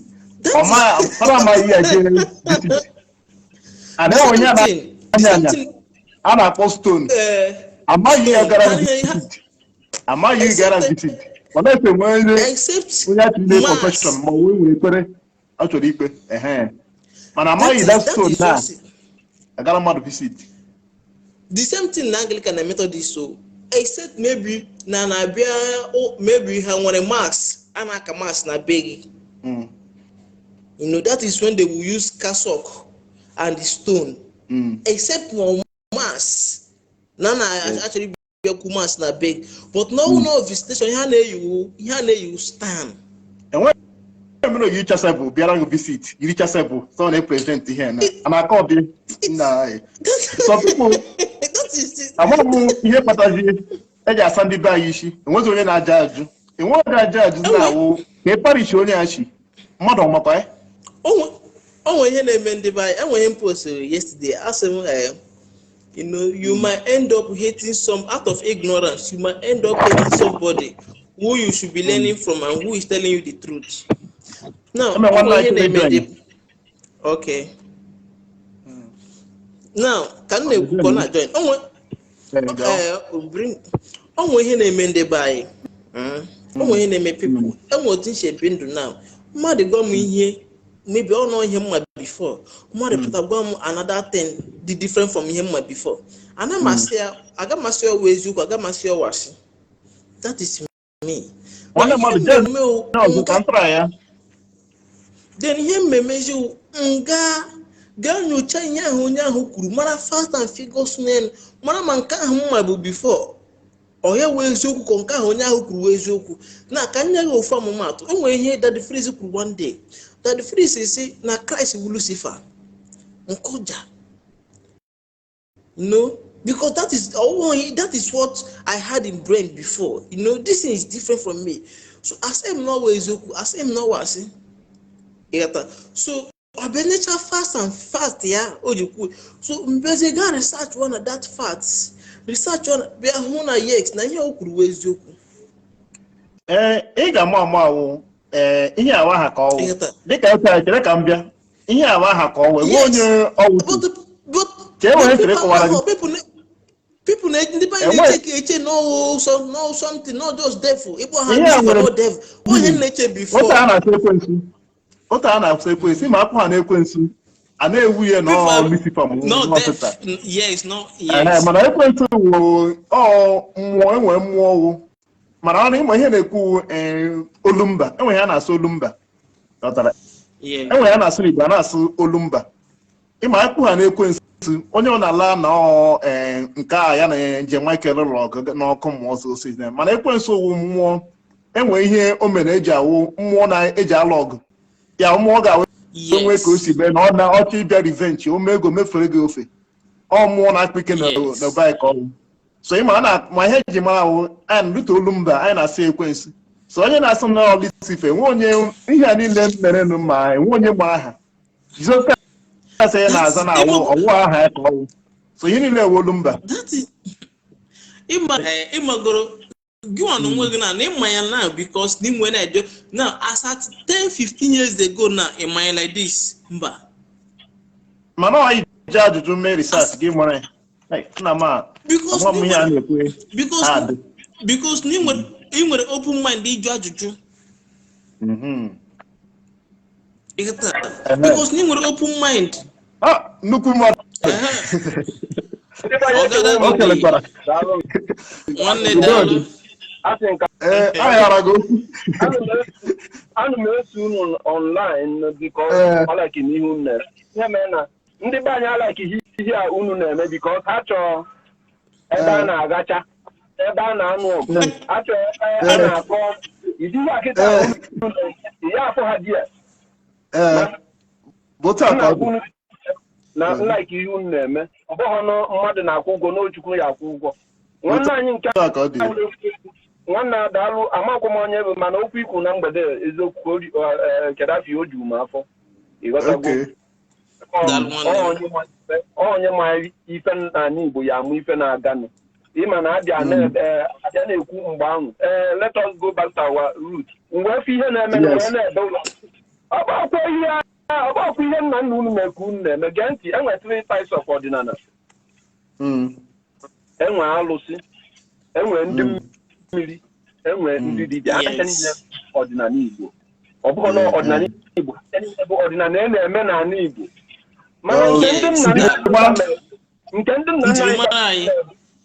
Ọma fada amaghị ya jee visit. And enwere ihe a na-anya anya a na-akpọ stole, amaghị ya gara visit, amaghị gara visit. Ọ na-efe nwere Except onye achọ ime mass. Confession ma ọ nwere ekpere ọ chọrọ ikpe ehe, mana amaghị that stole Is na just agara mmadụ visit. The same thing na Anglican na Methodist, so except maybe na na-abịa maybe ha nwere mass a na-aka mass na be gị. That is when they will use cassock and the stole. Except na mass na actually bịakwu mass na be gị, but no visitation, ihe a na-eyiwu stole. Enweghị mere oyi chasuble bịara gị visit yiri chasuble so na present ihe na a na-akọ ọbị na some people. That is it. Amaghị m ihe kpatazi eji asa ndị be anyị isi. Enwezi onye na-aja ajụ, enweghị onye na-aja ajụ na-awụ ka ị parish onye ya chi mmadụ ọmakwa ya. O nwere ihe na-eme ndị be anyị. Enwere ihe m postiri yesterday, asị m, you might end up hating some out of ignorance. You might end up hating somebody who you should be learning from and who is telling you the truth now. Eme O nwanne nwere ihe anyị na-eme join. ndị. Okay, now ka m na-ekwu ka ọ na-join o nwere Ee, o nwere ihe na-eme ndị be anyị. O nwere ihe na-eme people. Enwere otu nsi ebi ndụ now. Mmadụ gwa m ihe, maybe ọ nọ ihe mma before, mmadụ pụta gwa m another thing dị different from ihe mma before, ana m asị ya, aga m asị ya ọwụ eziokwu, aga m asị ya ọwụ asị. That is me. Nwanne Ma mmadụ ihe jee mmemme ọzọ ka m tara ya. Then ihe mmemme ezi nga gaa nyocha ihe ahụ onye ahụ kwuru, mara facts and figures n'elu, mara ma nke ahụ mma bụ before ọ ya wee eziokwu ka nke ahụ onye ahụ kwuru wee eziokwu. Na ka nye gị ofu ọmụmatụ, o nwere ihe Daddy Freeze kwuru one day. Daddy Freeze si na Christ bụ Lucifer nkụja. No, because that is, oh, that is what I had in brain before. This thing is different from me, so asị m na ọ wụ eziokwu, asị m na ọ wụ asị. Ịghọta? So ọ bịa necha fast and fast ya o ji kwuo. So mbezi gaa research one na that fact, research one, bịa hụ na yes, na ihe o kwuru wụ eziokwu. Ee, ị ga-ama ama awụ. Ee, ihe awa aha ka ọwụ. Ịghọta? Dịka echere, chere ka m bịa, ihe awa aha ka ọwụ enwe onye ọwụ. But Ka e were but chere people kọwara gị. ahụ, people na ndị be anyị na-eche ka eche no some no something, not just devil ịkpọ ha Ihe a Lucifer, nwere no devil onye na-eche before. Otu a na-asụ ekwensu, otu a na-asụ ekwensu, ma akpụ ha na ekwensu a na-ewu ya na ọ Lucifer ma ọ No bụ ọsịsa. devil, yes, no. Ehe, Yes. mana ekwensu wụ ọ mmụọ, enwere mmụọ wụ, mana ọ na ịma ihe na-ekwu, ee, olumba enwe ihe a na-asụ olumba ghọtara. Enwere ya na-asụ n'Igbo, a na-asụ olumba. Ịma ekwu ha na-ekwensu onye ọ na-ala na ọ nke a ya na njem Michael lụrụ ọgụ n'ọkụ mmụọ ọzọ osi na, mana ekwensu owu mmụọ. Enwe ihe o mere eji awụ mmụọ na-eji alụ ọgụ ya, mmụọ ga-awụ enwe ka o si bee na ọ na ọchọ ịbịa revenge, o mee ego mefere gị ofe. Ọ mmụọ na-akpa ike na be anyị ka ọ wụ. So ịma a na ma ihe eji mara awụ anyị rute olumba, anyị na-asị ekwensu. So onye na-asị m na ọ Lucifer, enwe onye ihe a niile merenụ, ma enwe onye ma aha Jizọs Kraịst ya na-aza na awụ ọwụ aha ya ka ọ wụ. So ihe niile ewu olumba. That is ịma ịmagoro gị nwa na onwe gị na ịma ya now, because na inwe na-eje now as at 10 15 years ago na ịma ya like this, mba. Mana ọ ji ajụjụ mee research gị mara ya. Hey, nna m a Because agwa m ihe a na-ekwu because ha dị. Because na ị nwere open mind ịjụ ajụjụ. Ịghọta? Because na ị nwere open mind. Ah, nnukwu mmadụ. Ndị be anyị, ekele m. O kelekwara. Daalụ. Nwanne, Udo daalụ. dị. Asị nka Ee, aghara gị okwu. Ana m eso unu online because I like ihe unu na-eme. Ihe mere na ndị be anyị alike ihe a unu na-eme, because ha chọrọ ebe a na-agacha, ebe a na-anụ ọgụ, ha chọrọ ebe a na-akọ ìdí ihe akịta unu na-eme, ihe afọ ha di ya. Ee, bụ otu a ka ọ dị. Unu na like ihe unu na-eme, ọ bụghị na mmadụ na-akwụ ụgwọ n'Ochukwu ya akwụ ụgwọ. Nwanne anyị nke Otu a ka ọ dị. Nwanne, adaalụ. Amakwa m onye bụ, mana okwu ikwu na mgbede, eziokwu ka Kedafi o ju m afọ, ịghọtago? Okay. Daalụ, nwanne. Ọ onye ma ife n'ala Igbo ya amụ ife na-aganụ. Ịma na abịa abịa na-ekwu mgbe ahụ, ee, let us go back to our root. Mgbe efe ihe na-eme na wee na-ebe ụlọ, ọ bụ ọkwa ihe, ọ bụ ọkwa ihe nna nna unu mee ka unu na-eme. Gee ntị, enwe three types of ọdịnala. Enwe alụsị, enwe ndị mmiri, enwe ndị dibịa. Ha ncha niile ọdịnala Igbo. Ọ bụghị na ọdịnala Igbo, ha ncha niile bụ ọdịnala a na-eme n'ala Igbo. Mana nke ndị nna nna anyị mere, nke ndị nna nna anyị Njirimara anyị.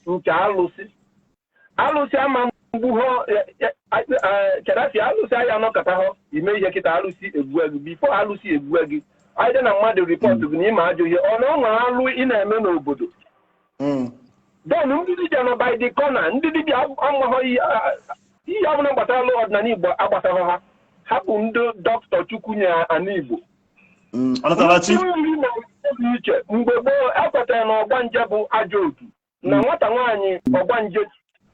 nke alụsị, alụsị ama mgbu họ. Kedafi, alụsị anyị anọkọta họ ime ihe kịta, alụsị egbue gị. Before alụsị egbue gị, anyị na mmadụ report gị na ịma ajọ ihe, ọ na ọ nwere alụ ị na-eme n'obodo. Then ndị dibịa nọ by the corner. Ndị dibịa amaghọ ihe, ihe ọbụla gbasara ọdịnala Igbo agbasahọ ha. Hapụ ndị dọkịta Chukwu nye ana Igbo. Ọnatarachi. Ndị mmiri na dị iche. Mgbe gboo, ekwetara na ọgbanje bụ ajọ otu na nwata nwaanyị ọgbanje,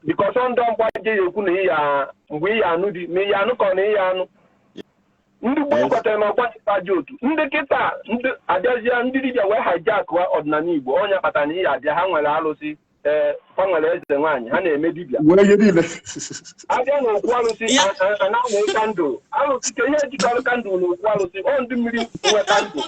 because ndị ọgbanje ya ekwu na ịya mgbe ịya anụ di ma ịya anụ ka ọ na ịya anụ. Ndị gboo kwetara na ọgbanje bụ ajọ otu. Ndị kịta, ndị abịazie, ndị dibịa wee hijack ọdịnala Igbo. Onye kpatara na ịya abịa, ha nwere alụsị, ee, ha nwere eze nwaanyị, ha na-eme dibịa. Were ihe niile. Abịa n'okwu alụsị, a na-amụ candle alụsị ka ihe ejikọrọ candle n'okwu alụsị. Ọ ndị mmiri nwe candle.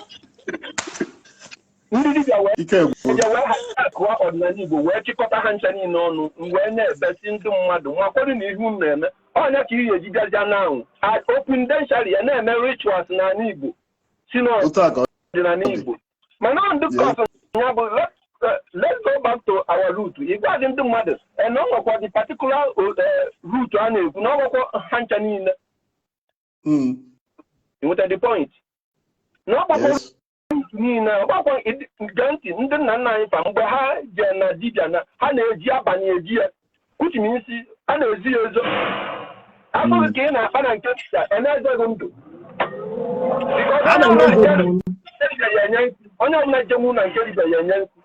Ndị dibịa wee Ike gwụrụ. bịa wee hijackụọ ọdịnala Igbo, wee chịkọta ha ncha niile ọnụ, wee na-ebesi ndị mmadụ nwakwado na ihe unu na-eme ọnya ka ihe eji bịazịa na anwụ open ya na-eme rituals n'ala Igbo si Otu a ka ọ n'ọdịnala dị. Igbo. Mana ndị kọsụ ya bụ let's go back to our root. Ịgwadị ndị mmadụ na ọ nwekwa the particular root a na-ekwu na ọ nwekwa ha ncha niile. Nweta the point na ọ gbakwa root niile, ọgbakwa. Gee ntị, ndị nna nna anyị fa, mgbe ha jee na dibịa, na ha na-eji abalị eji ya kuchim isi, a na-ezi ya ezo abụghị ka ị na-akpa na nke dibịa emezeghị ndụ. Because Ha onye na-enwe ọbụla ego jere mmụọ. dibịa ya enye nkụ, onye ọbụla jenwu na nke dibịa ya enye nkụ.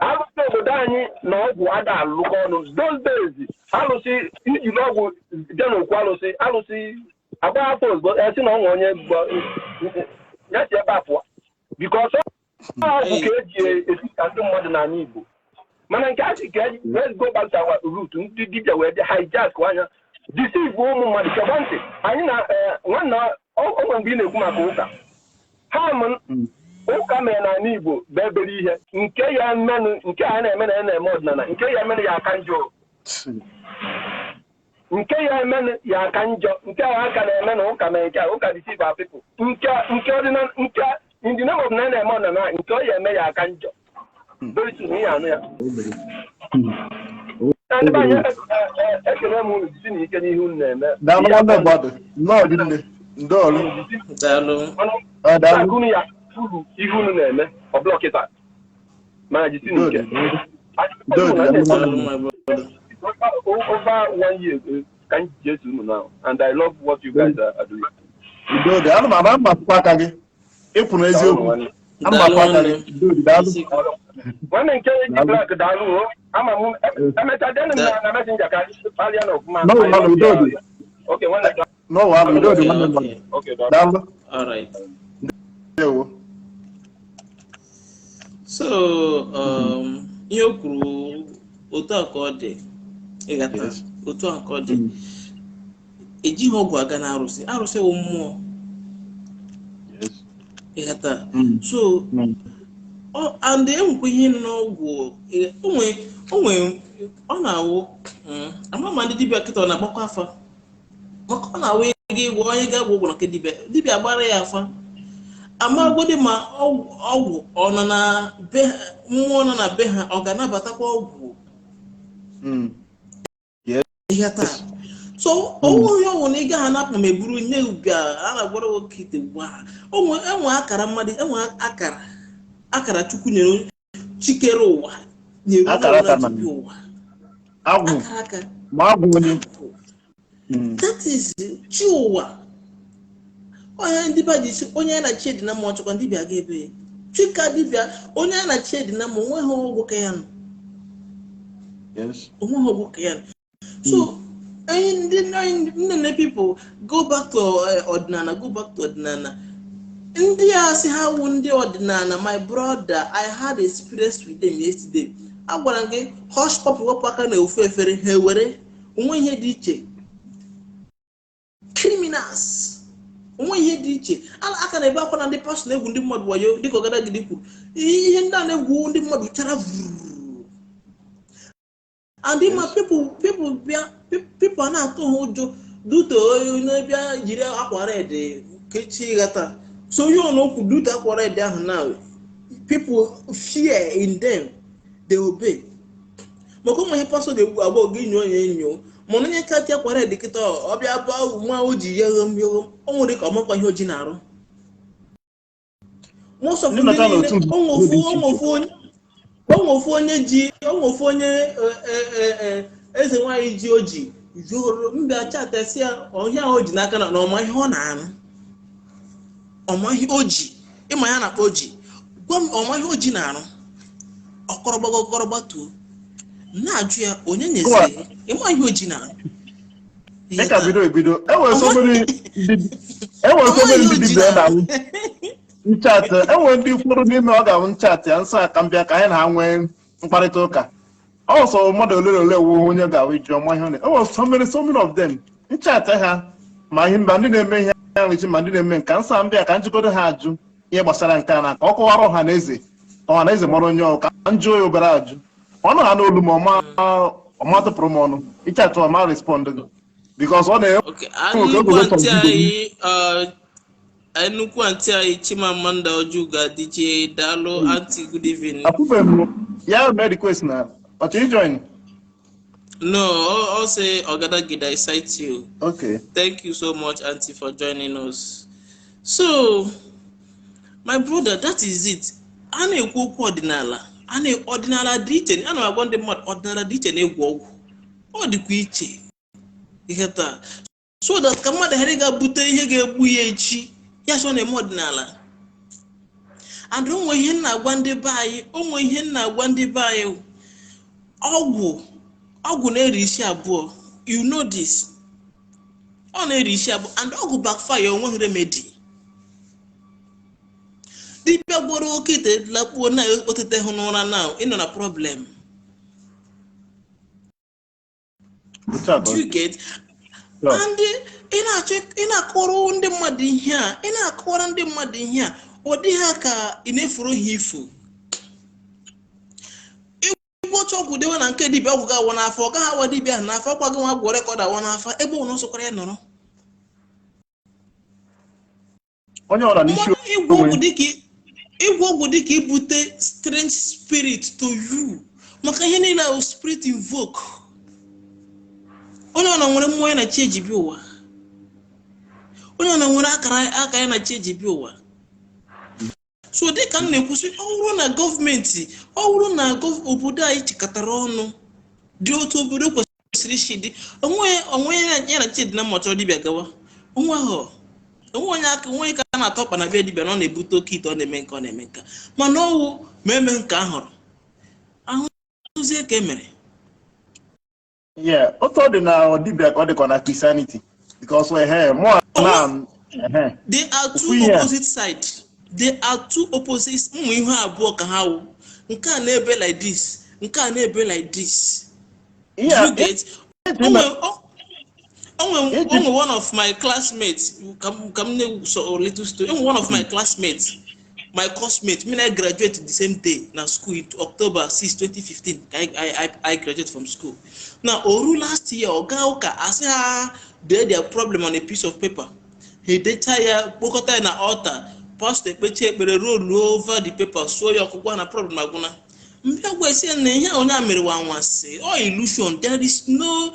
Alụsị obodo anyị na ọgwụ ada alụkọ ọnụ. Those days, alụsị ijiri ọgwụ bịa n'okwu alụsị, alụsị agba afọ ozugbo, esi na ọnwa onye ya si ebe a pụọ, because ọgwụ ka eji esita ndị mmadụ n'ala Igbo. Mana nke a sị ka let's go back to our root, ndị dibịa wee bịa hijack anya, deceive ụmụ mmadụ. Chekwa ntị, anyị na nwanna o nwere mgbe ị na-ekwu maka ụka ha ụka mere n'ala Igbo bụ ebere ihe nke ya mmenụ, nke a na-eme na ya na-eme ọdịnala, nke ya emenụ ya aka njọ, nke ya emenụ ya aka njọ, nke a aka na-eme na ụka mere nke a, ụka deceive our people. Nke ọdịnala, nke in the name of na na-eme ọdịnala, nke ọ ya eme ya aka njọ. Very soon ihe anụ ya. Na ndị be anyị, ekele m unu, jisi na ike n'ihe unu na-eme. Daalụ, nwanne mmadụ, nnọọ gị nne. Ndolu. Daalụ. Ọ daalụ. Unu ya uru ihe unu na-eme ọbụla kịta, mana jisi n'ike. Daalụ, my brother. Over one year ka m ji eso unu now, and I love what you guys are doing. Udo. Ana m ana m akwụkwọ aka gị. Ịkwụ n'eziokwu. Ana m akwụ aka gị. Udo, daalụ. Nwanne nke ji black, daalụ o. Ama m emecha denu m na Messenger ka anyị kparịa na ọfụma. No, no, udo dị. Okay, nwanne. N'ụwa ahụ, udo dị, nwanne m. Okay, daalụ. Daalụ. All right. Ndewo. So ihe o kwuru, otu a ka ọ dị, ịghọta? Otu a ka ọ dị. Ejighị ọgwụ aga na arụsị. Arụsị wụ mmụọ, ịghọta? So and enwekwa ihe nọ n'ọgwụ onwe ọ na-awụ. Ama ma ndị dibịa kịta ọ na-agbakwa afa, maka ọ na-awụ ego ịgwọ onye ga-agwọ ọgwụ na nke dibịa, dibịa gbara ya afa, amagodi ma ọgwụ ọ nọ na be mmụọ nọ na be ha, ọ ga-anabatakwa ọgwụ. Ịghọta? So ọnwụ onye ọgwụ na ị gaghị anapụ ma eburu nye bịa a na-agwara oke ite ugbu a. Onwe enwe akara mmadụ, enwe akara Chukwu nyere, chikere ụwa nyere onye Akara ọbụla aka ji bịa ụwa. Agwụ. Akara aka. Ma agwụ onye. That is chi ụwa. Onye ndị be ji si onye ya na chi dị na mmụọ chọkwa dibịa ga ebe chika dibịa, onye ya na chi dị na mmụọ, onweghị ọgwụ ka ya nọ. Onweghị ọgwụ ka ya nọ. So anyị ndị nne na people, go back to ọdịnala, go back to ọdịnala. Ndị a sị ha wụ ndị ọdịnala, my brother, I had experience with them yesterday. A gwara m gị, hush pọpụ wepụ aka na ofu efere ha ewere onwe ihe dị iche. Criminals, onwe ihe dị iche. Aka na-ebe akwa na ndị pastọ na-egwu ndị mmadụ wayo, dịka ọgadagidi kwuru. Ihe ndị a na-egwu ndị mmadụ chara vururu and ma people bịa, people a na-atụ ha ụjọ duto onye bịa jiri akwa red kechie, ghata. So onye ọ na-okwu duto akwa red ahụ na people fear in them, they obey, maka ụmụ ihe pastọ na-egwu agba oge enyo onye enyo. Mana onye kacha akwa red kịta, ọ bịa ba nwa o ji yeghem yeghem, o nwere ka ọmakwa ihe o ji na-arụ. Most of Ndị ndị nọcha niile n'otu nzuzo dị iche iche. Onwe ofu onye ji, onwe ofu onye eze nwaanyị ji oji jụrụ mbịa chatasi ya ọhịa o ji n'aka na ọma ihe ọ na-arụ, ọma ihe o ji ịma ya na-akpọ oji. Gwa m ọma ihe o ji na-arụ, ọkọrọgbago ọkọrọgbatuo na-ajụ ya onye nyeziri ya ịma ihe o ji na-arụ. Dịka bido ebido, enwere so many ndị, enwere so many ndị dibịa na-awụ nchat. Enwere ndị ụfọdụ n'ime ọ ga-awụ nchat ya nsọ aka mbịa ka anyị na ha nwee mkparịta ụka. Ọsọ mmadụ ole na ole wụ onye ga-awụ iji ọma ihe ọ na enwere so many of them nchat ha, ma ihe ma ndị na-eme ihe arụchi, ma ndị na-eme nka nsọ mbịa ka njikọta ha ajụ ihe gbasara nke a na ka ọ kọwara ọha na eze, ọha na eze mara onye ọ ka njụ ya obere ajụ ọnụ ha n'olu, ma ọma tụpụrụ m ọnụ ịchatụ, ọma respond gị because ọ na-enwe Okay, oge nnukwu oge aunty anyị, nnukwu aunty anyị Chimamanda Ojuga DJ, daalụ aunty, good evening. Afụbeghị m ya mee request na ọ chọrọ ijoin. No, ọ say Ogadagidi, I cite you. Okay. Thank you so much, auntie, for joining us. So my brother, that is it. A na-ekwu okwu ọdịnala, a na ọdịnala dị iche. A na-agwa ndị mmadụ ọdịnala dị iche na egwu ọgwụ, ọ dịkwa iche ihe taa, so that ka mmadụ ghara ịga bute ihe ga-egbu ya echi ya sọ na-eme ọdịnala. And onwe ihe m na-agwa ndị be anyị, onwe ihe m na-agwa ndị be anyị: ọgwụ na-eri isi abụọ. You know this, ọ na-eri isi abụọ, and ọgwụ backfire, onweghị remedy. Dibịa gwọrọ oke ite lakpuo na otete hụ n'ụra na ịnọ na problem. Otu a ka Do ọ you dị. get? Sure. And ị na-achọ ị na-akọrọ ndị mmadụ ihe a, ị na-akọwara ndị mmadụ ihe a, ọ dịghị ka ị na-efuru ha ifo. Ịgwọcha ọgwụ dewe na nke dibịa, ọgwụ ga-awa n'afọ, ọ gaghị awa dibịa ahụ n'afọ. Ọkwa gị nwa gwọrọ ka ọ da-awa n'afọ, ebe ọ na ọsọkwara ya nọrọ. Onye ọra n'isi. Mmadụ ịgwọ onwe. Ọgwụ dịka ịgwọ ọgwụ dịka ibute strange spirit to you, maka ihe niile ahụ spirit invoke. Onye ọ na nwere mmụọ ya na chi eji bịa ụwa. Onye ọna nwere akara aka ya na chi eji bịa ụwa. So dịka m na-ekwusị, ọ bụrụ na gọọmenti, ọ bụrụ na obodo anyị chịkọtara ọnụ dị otu obodo kwesịrị isi dị, onwe onwe ya na chi dị na mma, chọrọ dibịa gawa onwe ahụ, onwe onye aka onwe ka a na-atọ ọkpa na bịa dibịa na ọ na-ebute oke ite, ọ na-eme nke, ọ na-eme nka, mana ọwụ ma eme nke ahụrụ ahụzie ka e mere. Yeah, otu ọ dị na dibịa ka ọ dịkwa na Christianity, because ehe mụ na ehe They are two Ofu ihe a. opposite side. They are two opposite. Ụmụ ihe abụọ ka ha wụ. Nke a na-ebe like this, nke a na-ebe like this. Ihe Do a you get? Onwe one of my classmates, ka m na so a little story. Onwe one of my classmates, my coursemate, me na I graduate the same day na school in October 6, 2015. I graduate from school. Now, oru last year, ọ gaa ụka, asị ha dee their problem on a piece of paper. Ha edecha ya, kpokọta ya na altar, pastor ekpechi ekpere, roll over the paper, suo ya ọkụkọ na problem agwụna. Mbịa gwa esi ya na ihe a onye a mere wa anwansi, ọ illusion. There is no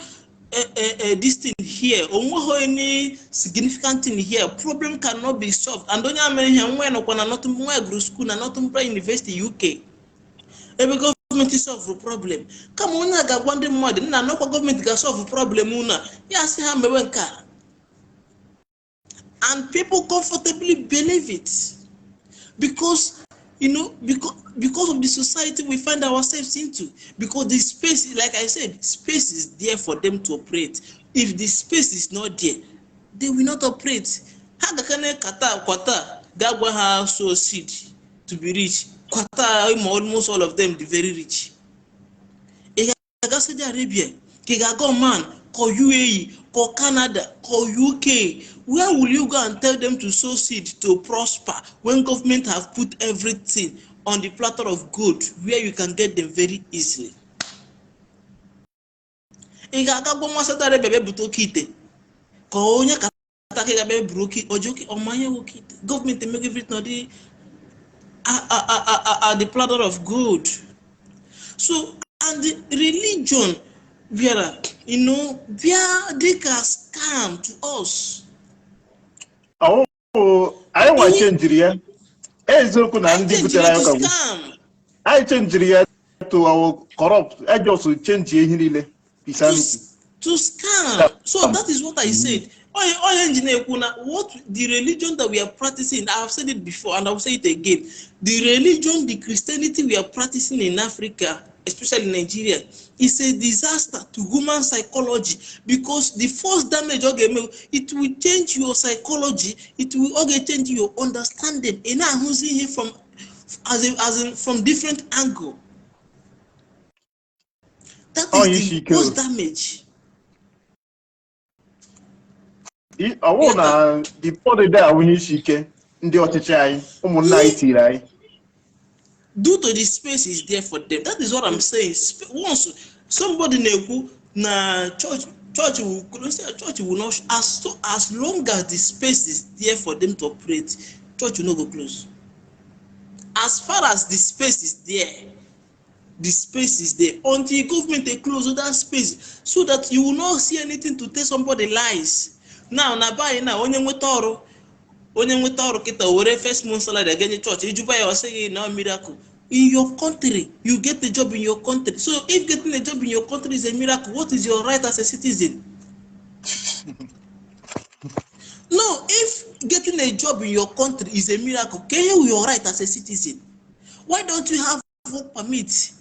this thing here, onweghị any significant thing here. Problem cannot be solved. And onye a mere ihe, nwa ya nọkwa na Northern, nwa ya gụrụ school na Northumbria University, UK, ebe gọọmenti solve problem. Kama onye a ga-agwa ndị mmadụ nna anọkwa gọọmenti ga-solve problem unu a, ya sị ha mewe nke a, and people comfortably believe it because you know because of the society we find ourselves into, because the space, like I said, space is there for them to operate. If the space is not there, they will not operate. Ha gakana kata kwata ga gwa ha sow seed to be rich. Kwata almost all of them dị very rich. Ị ga-aga Saudi Arabia, ka ị ga-aga Oman, ka UAE, ka Canada, ka UK, where will you go and tell them to sow seed to prosper when government have put everything on the platter of gold where you can get them very easily? Ị ga-aga gwa nwa Saudi Arabia bịa bute oke ite, ka onye kata ka ị ga-abịa buru oke oji oke ọmanye oke ite? Gọọmenti emego everything ọ dị the platter of gold. So and the religion bịara bịa dịka scam to us. Ọwụ anyị nwa chenjiri ya, eziokwu na ndị butere anyị ụka Scam. Anyị chenjiri ya to our corrupt ejos, change ihe niile Christianity. To scam. So that is what I said. Onye nji na-ekwu na what the religion that we are practicing, I have said it before and I will say it again, the religion, the Christianity we are practicing in Africa, especially Nigeria, is a disaster to human psychology, because the first damage ọ ga-eme, it will change your psychology, it will ọ ga-change your understanding. Ị na-ahụzi ihe from as in from different angle. That Ọ is isi the ike o. worst damage. Ọwụ na the body awụnye isi ike ndị ọchịchị anyị, ụmụnna anyị tiri anyị. Due to the space is there for them. That is what I'm saying. Once somebody na-ekwu na church will close, church will not. As long as the space is there for them to operate, church will not go close. As far as the space is there, the space is there until government dey close that space so that you will not see anything to tell somebody lies. Now na be anyị na onye nweta ọrụ, onye nweta ọrụ kịta, were first month salary aga-enye chọọchị. Ijuba ya, ọ sị gị na miracle. In your country, you get a job in your country. So if getting a job in your country is a miracle, what is your right as a citizen? No, if getting a job in your country is a miracle, can you your right as a citizen? Why don't you have work permit?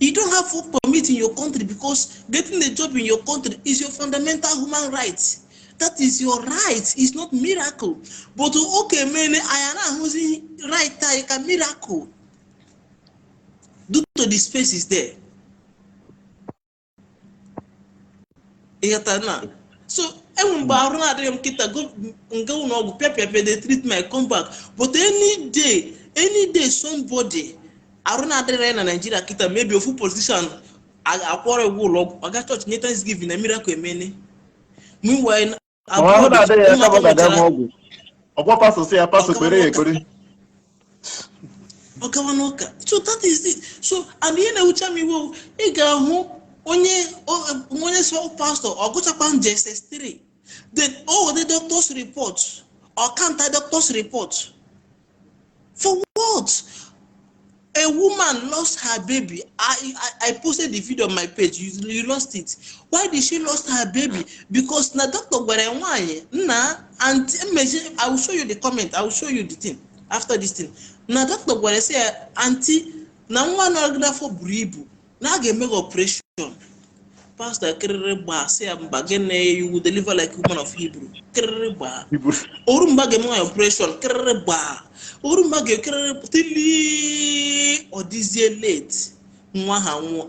You don't have work permit in your country because getting a job in your country is your fundamental human right. That is your right. It's not miracle. But okay, man, I am right like a miracle. Due to the space is there. Ịghọta na? So enwe mgbe arụ na-adịghị m kịta nga ụlọ ọgwụ pịa pịa pịa, they treat me, I come back. But any day, any day somebody arụ na-adịrị ya na Nigeria kịta, maybe ofu politician akwọrọ ụgwọ ụlọ ọgwụ, aga chọọchị nye thanksgiving na miracle emene. Meanwhile, Ọ ahụ na-adịghị ya kama ụmụaka ga-aga nwụchara. ọgwụ ọgwọ pastọ sị ya, pastọ kpere ya ekpere. Ọ gawa n'ụka. So that is it. So and ihe na-ewucha m iwe, ị ga-ahụ onye onye sọ pastọ, ọ gụchakwa nje SS3. Then oh, the doctor's report or counter doctor's report for what? A woman lost her baby. I posted the video on my page. You lost it. Why did she lost her baby? Because na doctor gwara ya, "Nwaanyị nna aunty mmeji." I will show you the comment. I will show you the thing after this thing. Na doctor gwara sị ya, "Aunty, na nwa nọ n'afọ buru ibu, na a ga-eme gị operation." Pastor kịrịrị gbaa, sị ya, "Mba, gịnị? You will deliver like woman of Hebrew." Kịrịrị gbaa. Oru mgbe a ga-eme nwaanyị operation, kịrịrị gbaa. Oru mgbe a ga-ekịrịrị tili, ọ dịzie late, nwa ha nwụọ.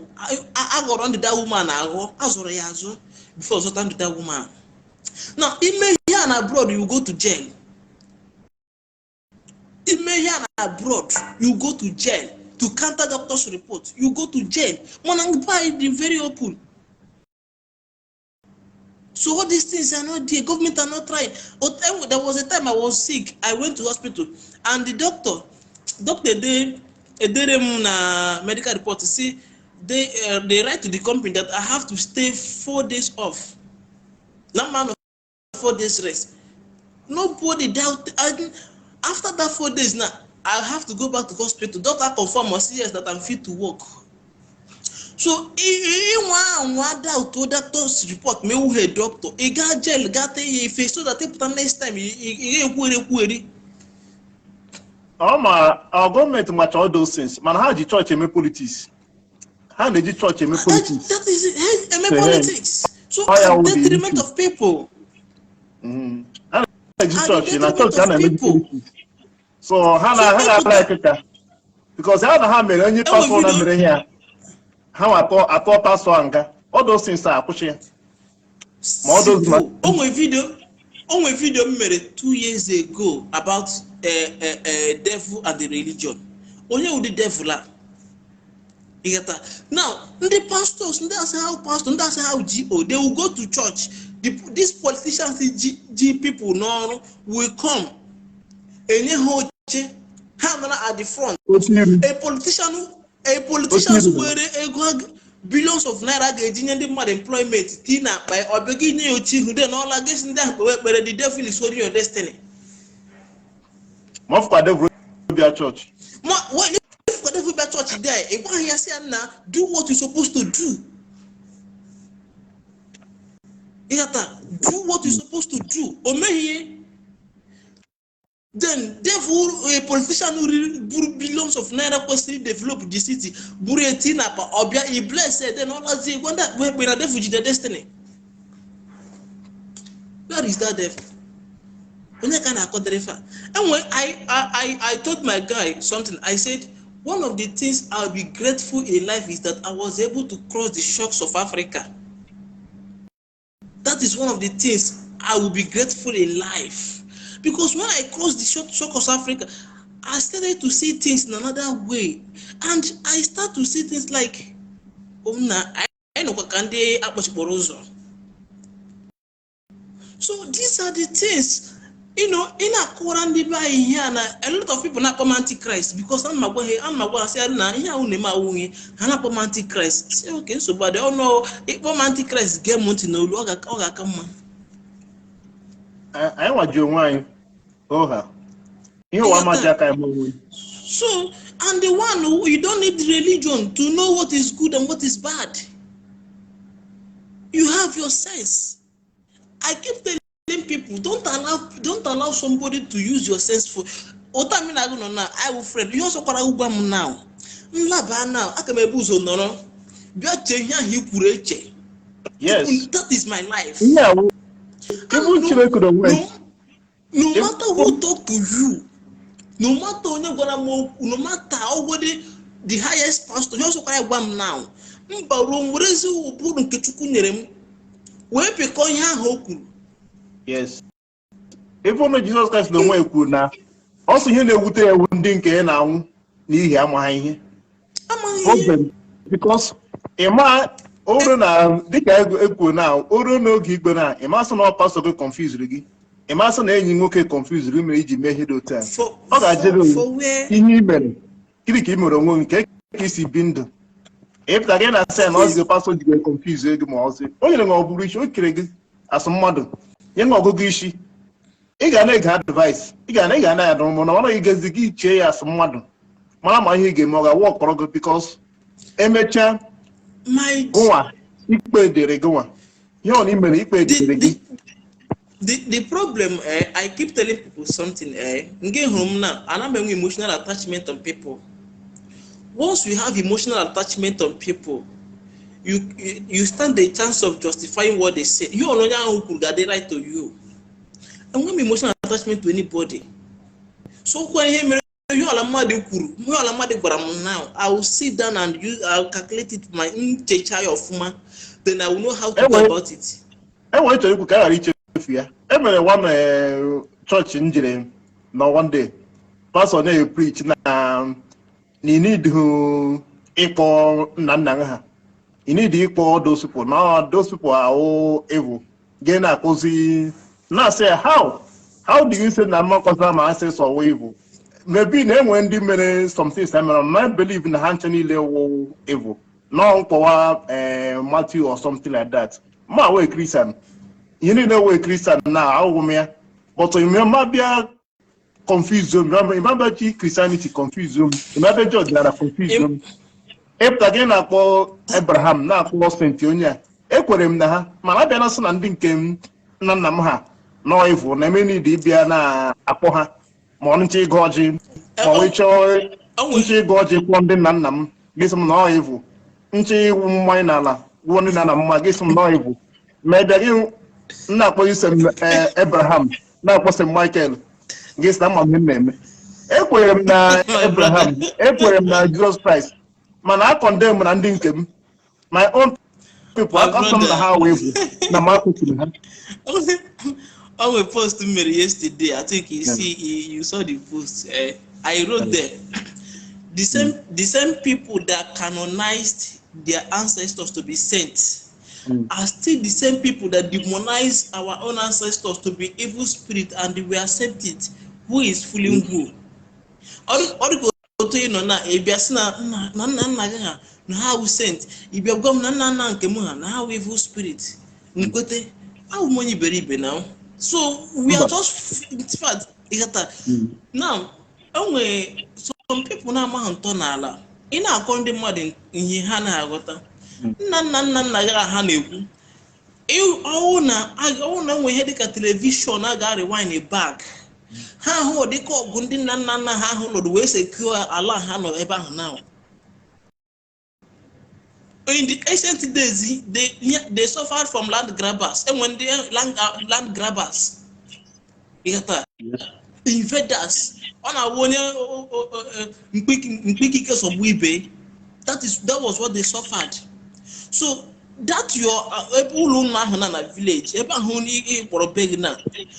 Aghọrọ ndịda woman aghọ, azụrụ ya azụ before zụta ndịda woman. Now, ime ihe a na abroad, you go to jail. Ime ihe a na abroad, you go to jail. To counter doctor's report, you go to jail. Mana mba anyị dị very open. So all these things are not there. Government are not trying. But there was a time I was sick. I went to hospital and the doctor dey edere m na medical report, say they write to the company that I have to stay 4 days off. Na man of 4 days rest. Nobody doubt. After that 4 days now, I have to go back to hospital. Doctor confirm or say yes, that I'm fit to work. So ịnwa anwa doubt doctor's report, ma ewughị doctor, ị gaa jail, gaa tee ya ife so that ịpụta next time, ị ga-ekwugheri ekwugheri. Ọ ma ọ gọọmenti macha all those things, mana ha ji chọọchị eme politics. Ha na-eji chọọchị eme politics. That is it. Hey, eme politics. So Oh, yeah, at would be detriment issue. of people. Ha na-eji At the chọọchị na detriment chọọchị ha of na-eme people. politics. So ha na like ka because ha na ha mere onye Enwe pastọ na video mere ihe a, ha nwa atọ pastọ a nga. All those things a akwụsị ya ma all those Simple. O nwe video m mere 2 years ago about devil and the religion. Onye ụdị devil a? Ịghọta? Now, ndị pastors, ndị asị ha pastor, ndị asị ha go, they will go to church. These politicians ji people n'ọrụ will come, enye ha oche, ha nọrọ at the front. Otu iru. A politician Otu iru. were ego billions of naira ga-eji nye ndị mmadụ employment tii na akpa ya, ọ bịa gị nye ya oche ihu, then ọla gị sị ndị ahụ kpewe ekpere. The devil is holding your destiny. Ma ọ fụkwa devil bịa chọọchị. Ma when if devil bịa church there, ị gwaghị ya, sị ya, "Nna, do what you supposed to do." Ịghọta? Do what you supposed to do. O meghị ihe. Then devil, a politician riri buru billions of naira kwesịrị develop the city, buru eti na akpa, ọbịa i bless it, then ọlazie gwa ndị akpa ekpe na devil jide destiny. Where is that devil? Onye ka na-akọdere fa enwe? I told my guy something. I said one of the things I'll be grateful in life is that I was able to cross the shocks of Africa. That is one of the things I will be grateful in life, because when I crossed the shock of Africa, I started to see things in another way, and I start to see things like na anyị nọkwa ka ndị akpọchikpọrọ ụzọ. So these are the things ị na-akọwara ndị be anyị ihe a na a lot of people na-akpọ m antichrist, because ana m agwa ha, ana m agwa ha sị na ihe ahụ na-eme awụghị ha na-akpọ m antichrist. Si oke nsogbu adị ọnụ ịkpọ m antichrist, gee m ntị n'olu, ọ ga-aka mma. Anyị nwaji onwe anyị oha ihe ụwa amaji aka eme onwe. So, and the one who, you don't need religion to know what is good and what is bad. You have your sense. I keep telling people, don't allow somebody to use your sense for ụta mi na-agụ nọ na I will friend ihe ọzọ kwara ụgwa m now nlaba now, aka m ebu ụzọ nọrọ bịa chee ihe ahụ i kwuru eche. That is my life. Ihe a wụ ibu Chineke n'onwe. No matter who talk to you, no matter onye gwara m okwu, no matter ọgwụdị the highest pastor, ihe ọzọ kwara gwa m now, mba, ruo m werezi ụbụrụ nke Chukwu nyere m wee pịkọ ihe ahụ o kwuru. Yes, ebe ụnụ Jizọs Kraịst na onwe kwuru na ọ sị ihe na-ewute ya ewu ndị nke ya na-anwụ n'ihi amaghị ihe. Amaghị ihe. Problem, because ịma oru na dịka ekwuru na oru n'oge ikpe na ịmasị na ọ pastọ gị confused gị, ịmasị na enyi nwoke confused mere iji mee ihe dị otu a. Ọ ga-ajere For where? Ihe i mere, gịnị ka ị mere onwe gị nke ka isi bi ndụ ịpụta gị na sị na ọzi pastọ ji gị confuse gị, ma ọzi o nyere gị ọ bụrụ iche o kere gị asụ mmadụ. Nye gị ọgụgụ isi, ị ga na-ege advice, ị ga na-adụ mụ na ọ naghị gezi gị chee ya asụ mmadụ mara ma ihe ị ga-eme ọ ga-awụ ọkọrọ gị, because emechaa My gụnwa ikpe dịrị gụnwa ihe ọ na i mere, ikpe the, dịrị gị. The problem, I keep telling people something, nke hụrụ m na ana m enwe emotional attachment on people. Once you have emotional attachment on people, you stand the chance of justifying what they say. Ihe onye ahụ kwuru ga-adị right to you. Enwe m emotional attachment to anybody, so kwa ihe mere ihe ọla mmadụ kwuru, ihe ọla mmadụ gwara m now, I will sit down and use, I will calculate it, my nchecha ya ọfụma, then I will know how to go about it. Enwere chọrọ ikwu ka a ghara ichefu ya. E mere one chọọchị m jere na one day, pastor na-epreach na you need ịkpọ nna nna ha, you need ịkpọ those people, na those people are all evil. Gị na-akụzi na-asị ya, how do you say na mmakọta ma ancestors were evil? Maybe na enwe ndị mere some things ha mere, ma believe na ha nche niile wụ evil nọ mkpọwa Matthew or something like that. Ma wee Christian, ihe niile wee Christian na ahụghị m ya, but ma bịa confuse m, ịma bịa ji Christianity confuse m, ịma bịa ji ọdịnala confuse m. Ịpụta gị na-akpọ Abraham, na-akpọ saint onye a, ekwere m na ha, mana abịa na sị na ndị nke m, nna nna m ha nọ evil na eme niile, ịbịa na-akpọ ha ma ọ nche ịgụ ọjị ma ọ chọọ nche ịgụ ọjị kwụọ ndị nna nna m, gị sị m na ọ evil. Nche ịwụ mmanya n'ala gwụọ ndị nna nna m mma, gị sị m na ọ evil. Ma ị bịa gị na-akpọ ise Abraham, na-akpọ St. Michael, gị sị na ama m ihe m na-eme. Ekwenyere m na Abraham, ekwenyere m na Jesus Christ, mana a condemn na ndị nke m, my own people, akọsọ m na ha wee bụ na m akwụsịrị ha. On a post m mere yesterday, I think you see, you saw the post. I wrote there, the same people that canonized their ancestors to be saints are still the same people that demonize our own ancestors to be evil spirit, and we accept it. Who is fooling who? Ọ dịka otu ị nọ na ịbịa sị na nna na nna nna gị ha na ha wụ saint, ịbịa gwa m na nna nna nke m ha na ha wụ evil spirit, nkwete awụ m onye iberibe na. So we are Mba. just, in fact, ịghọta now, enwere some people na-amaghị ntọala. Ị na-akọ ndị mmadụ ihe ha na-aghọta, nna nna nna nna gị ha na-ekwu ọwụ na enwe ihe dịka television a ga-rewind back, ha ahụ dịka ọgụ ndị nna nna nna ha ahụ lụrụ wee secure ala ha nọ ebe ahụ now. In the ancient days, they suffered from land grabbers. Enwe ndị land grabbers, ịghọta, invaders. Ọ na-awụ onye mkpikike sọgbu ibe. That was what they suffered. So that your ebe ụlọ ụlọ ahụ na village ebe ahụ ị kpọrọ be gị na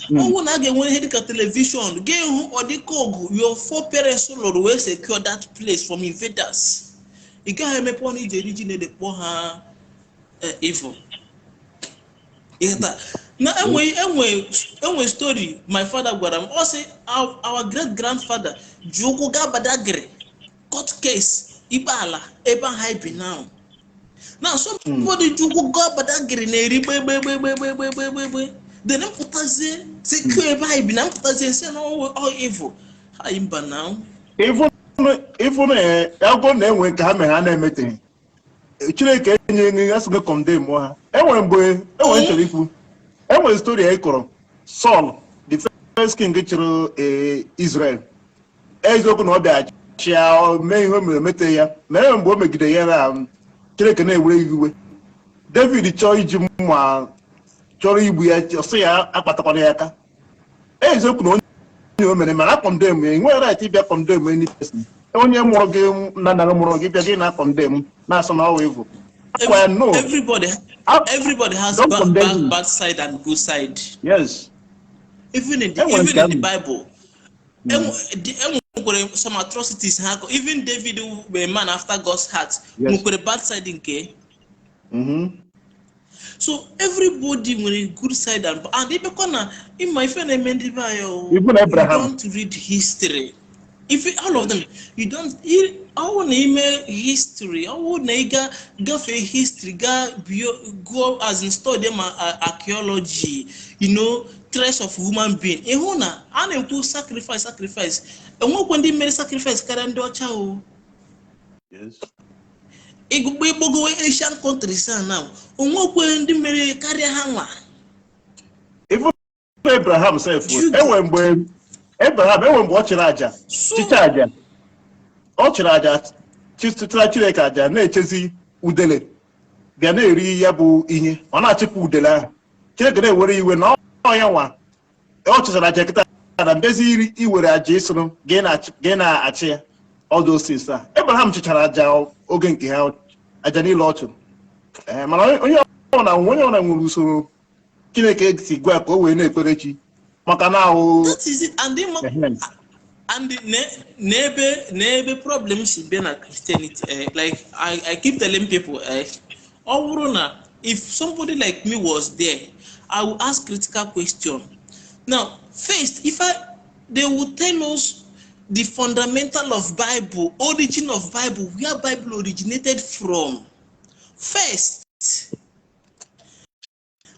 ọnwụ na a ga-enwe ihe dịka television ga-ehụ ọdịka ọgụ your four parents lụrụ wee secure that place from invaders, ị gaghị emepe ọnụ iji eri ji na-ede kpọọ ha evil. Ịghọta na enwe story my father gwara m. Ọ sị our great grandfather ji ụkwụ gaa Badagry, court case, ikpe ala ebe ahụ anyị bi now. Na somebody ji ụkwụ gaa Badagry na-eri gbegbegbegbegbegbegbegbe, then mpụtazie secure ebe anyị bi na mpụtazie nsị na all evil ha mba now. Ịfụ na agwọ na-enwe nke ha mere ha na-emeteghị, Chineke enye ya sị gị condemn ha. Enwere mgbe enwere nchọrọ ikwu, enwere story anyị kọrọ Saul, the first king chịrị Israel. Eziokwu na ọ bịa chịa, mee ihe o mere, mete ya, ma enwere mgbe o megide ya na Chineke na-ewere iwe. David chọọ iji mma chọrọ igbu ya, sị ya akpatakwana ya aka. Eziokwu na onye o mere, mana a condemn ya. Ị nwere right ịbịa condemn any person. Onye mụrụ gị, nna nna gị mụrụ gị, bịa gị na condemn na-asọ na ọwa evil. Well, no. Everybody everybody has Don't bad, condemn bad, him. bad side and good side. Even in the Enwere even nke in the ahụ. Bible, enwekwere some atrocities ha. Even David were a man after God's heart, nwekwere bad side nke. So everybody nwere good side and ibekwa na ịma ife na-eme ndị be anyị o, Even Abraham. you don't read history. If all of them, you don't, ọwụ na ime history, ọwụ na ị ga gafee history, ga bio, go as in study ma archaeology, trace of human being, ịhụ na a na-ekwu sacrifice, sacrifice, enwekwa ndị mere sacrifice karịa ndị ọcha o. Ịgụgba ịgbagowe Asian countries a now, onwekwe ndị mere karịa ha nwa. Even Abraham sef, Jude. enwe mgbe Abraham, enwe mgbe ọ chịrị aja, So chicha aja, ọ chịrị aja, chịtụtara Chineke aja, na-echezi udele bịa na-eri ya bụ ihe, ọ na-achịpụ udele ahụ. Chineke na-ewere iwe na ọ ya nwa ọ chịchara aja kịta na mbezi iri iwere aja ịsụrụ gị na-achị ya. All those things a Abraham chịchara aja oge nke ha, aja niile ọ chụrụ. Ee, mana onye ọbụla nwere usoro Chineke si gwa ya ka o wee na-ekpere chi maka na ahụ. That is it. And then and n'ebe problem si bịa na Christianity, like I keep telling people, ọ bụrụ na if somebody like me was there, I will ask critical question. Now, first, if I they will tell us the fundamental of Bible, origin of Bible, where Bible originated from first.